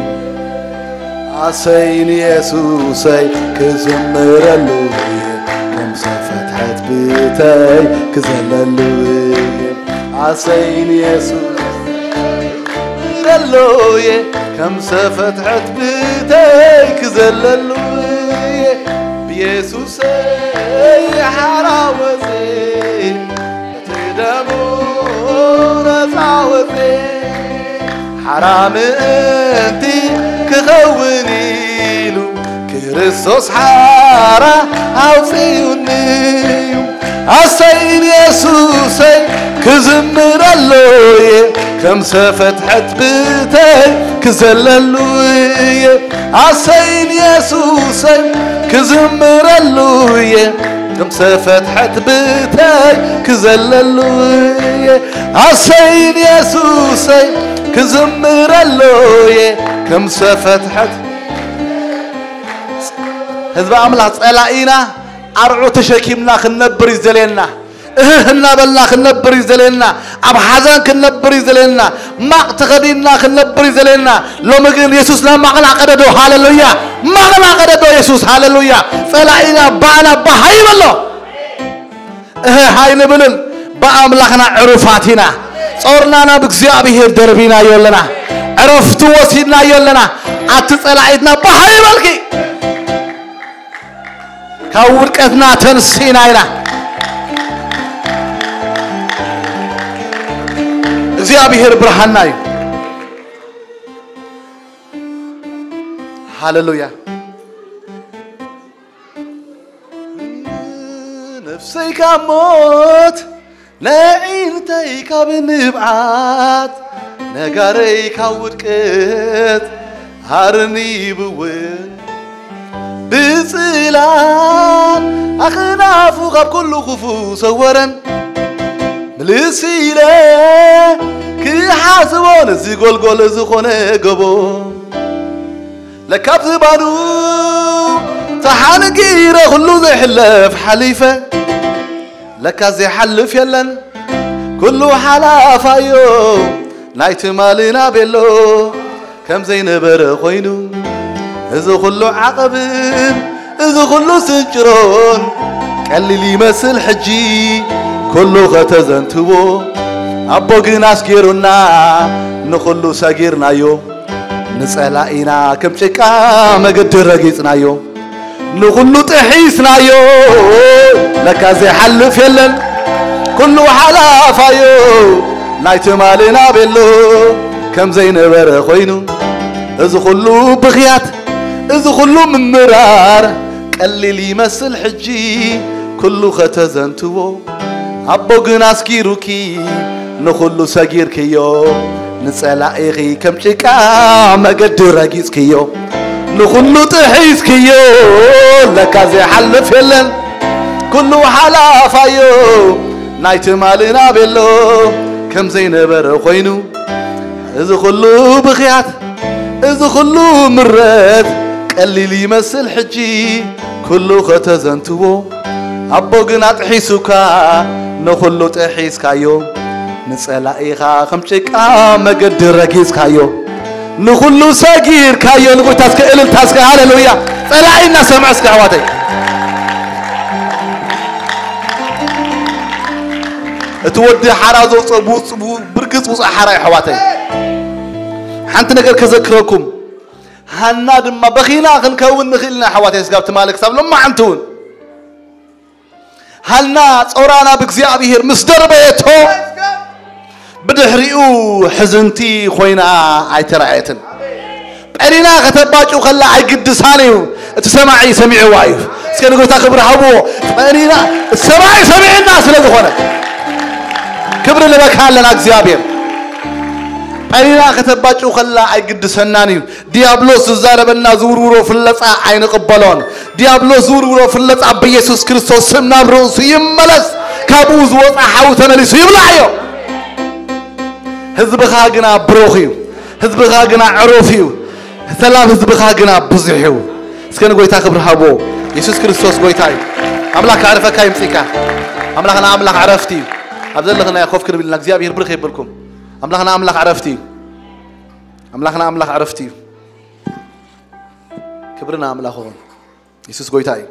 ኣሰይ ንየሱሰይ ክዝምረሉ እየ፣ ከም ሰፈትሐት ብተይ ክዘለሉ እየ። ኣሰይ ንየሱስ ክዘምረሉ እየ፣ ከም ሰፈትሐት ብተይ ክዘለሉ እየ። ብየሱሰይ ሓራ ወፅየ፣ እቲ ደሙ ነፃ ወፅየ። ሓራ ምእንቲ ክኸውን ኢሉ ክርስቶስ ሓራ ኣውፅዩኒ እዩ። ኣሰይ ንየሱሰይ ክዝምረሉ እየ፣ ከም ሰፈትሐት ብተይ ክዘለሉ እየ። ኣሰይ ንየሱሰይ ክዝምረሉ እየ፣ ከም ሰፈትሐት ብተይ ክዘለሉ እየ። ኣሰይ ንየሱሰይ ክዝምረሉ እየ፣ ከም ሰፈትሐት። ህዝቢ ኣምላኽ፣ ጸላኢና ኣርዑ ተሸኪምና ክንነብር እዩ ዘልየና። እህህ እናበልና ክንነብር እዩ ዘልየና። ኣብ ሓዘን ክንነብር እዩ ዘልየና። ማቕ ተኸዲንና ክንነብር እዩ ዘልየና። ሎሚ ግን የሱስ ናብ ማቕና ቀደዶ። ሃሌሉያ! ማቕና ቀደዶ የሱስ። ሃሌሉያ! ጸላኢና ባና ባሃይ በሎ። እህህ ኣይንብልን። ብኣምላኽና ዕሩፋት ኢና። ጾርና ናብ እግዚኣብሔር ደርቢናዮ ኣለና። ዕረፍቲ ወሲድናዮ ኣለና። ኣቲ ጸላኢትና ባህ ይበልኪ። ካብ ውድቀትና ተንሲና ኢና። እግዚኣብሔር ብርሃንና እዩ። ሃሌሉያ። ነፍሰይ ካብ ሞት፣ ነዒንተይ ካብ ንብዓት፣ ነጋረይ ካብ ውድቀት ኣርኒብወን። ብጽላል ኣኽናፉ ካብ ኩሉ ክፉ ሰወረን። ምልስ ኢለ ክሓስቦ ነዚ ጎልጎል ዝኾነ ጎቦ፣ ለካ ኣብ ዝባኑ ተሓንጊረ ኩሉ ዘይሕለፍ ሓሊፈ። ለካ ዘይሓልፍ የለን ኩሉ ሓላፋዮ ናይ ትማልና ቤሎ ከም ዘይነበረ ኮይኑ፣ እዚ ኩሉ ዓቐብን እዚ ኩሉ ስንጭሮን ቀሊል ይመስል ሕጂ ኩሉ ከተዘንትዎ። ኣቦ ግን ኣስጊሩና ንኹሉ ሰጊርናዮ። ንጸላኢና ከም ጭቃ መገዲ ረጊጽናዮ። ንኹሉ ጥሒስናዮ። ለካ ዘይሓልፍ የለን ኩሉ ሓላፋዮ ናይ ትማልና ቤሎ ከም ዘይነበረ ኮይኑ፣ እዚ ኩሉ ብኽያት፣ እዚ ኩሉ ምምራር ቀሊል ይመስል ሕጂ ኩሉ ከተዘንትዎ። ኣቦ ግን ኣስጊሩኪ ንኹሉ ሰጊርክዮ። ንጸላኢኺ ከም ጭቃ መገዲ ረጊጽክዮ። ንኹሉ ጥሒስክዮ። ለካ ዘይሓልፍ የለን ኩሉ ሓላፋዮ ናይ ትማልና ቤሎ ከም ዘይነበረ ኮይኑ፣ እዚ ኩሉ ብኽያት፣ እዚ ኩሉ ምረት ቀሊል ይመስል ሕጂ ኩሉ ከተዘንትዎ። ኣቦ ግን ኣጥሒሱካ ንኹሉ ጥሒስካዮ። ንጸላኢኻ ከም ጭቃ መገዲ ረጊጽካዮ። ንኹሉ ሰጊርካዮ። ንጎይታ እስከ እልልታ እስከ ሃሌሉያ። ጸላኢ እናሰምዐ እስከ ኣሕዋተይ። እቲ ወዲ ሓራ ዘውፅኦ ብውፅ- ብው- ብርግፅ ውፃእ ሓራ እዩ ኣሕዋተይ። ሓንቲ ነገር ከዘክረኩም፣ ሃና ድማ በኺና ክንከውን ንኽእል ኢና ኣሕዋተይ። ስጋብ ትማሊ ክሳብ ሎማዓንቲ እውን ሃና ጾራ ናብ እግዚኣብሔር ምስ ደርበየቶ፣ ብድሕሪኡ ሕዝንቲ ኮይና ኣይተራእየትን። ጸኒና ከተባጭው ከላ ኣይግድሳን እዩ። እቲ ሰማዒ ሰሚዕዋ እዩ። እስከ ንጎይታ ክብሪ ሃብዎ። ጸኒና፣ ሰማዒ ሰሚዕና ስለ ዝኾነ ክብሪ ንበካ ኣለና እግዚኣብሔር። ጸኒና ከተባጭው ከላ ኣይግድሰናን እዩ። ዲያብሎስ ዝዛረበና ዝውርውሮ ፍለጻ ኣይንቕበሎን። ዲያብሎስ ዝውርውሮ ፍለጻ ብኢየሱስ ክርስቶስ ስም ናብ ርእሱ ይመለስ። ካብኡ ዝወጻ ሓዊ ተመሊሱ ይብላዕ እዩ። ህዝብኻ ግና ብሩኽ እዩ። ህዝብኻ ግና ዕሩፍ እዩ። ሰላም ህዝብኻ ግና ብዙሕ እዩ። እስከ ንጎይታ ክብሪ ሃቦ። ኢየሱስ ክርስቶስ ጎይታ እዩ። ኣምላኽ ከዕርፈካ ይምጽእካ። ኣምላኽና ኣምላኽ ዕረፍቲ እዩ። ኣብ ዘለኽና ኮፍ ክንብል ኢና። እግዚኣብሔር ብርኽ የብልኩም። ኣምላኽና ኣምላኽ ዕረፍቲ እዩ። ኣምላኽና ኣምላኽ ዕረፍቲ እዩ። ክብርና ኣምላኽ ይኹን። ኢየሱስ ጎይታ እዩ።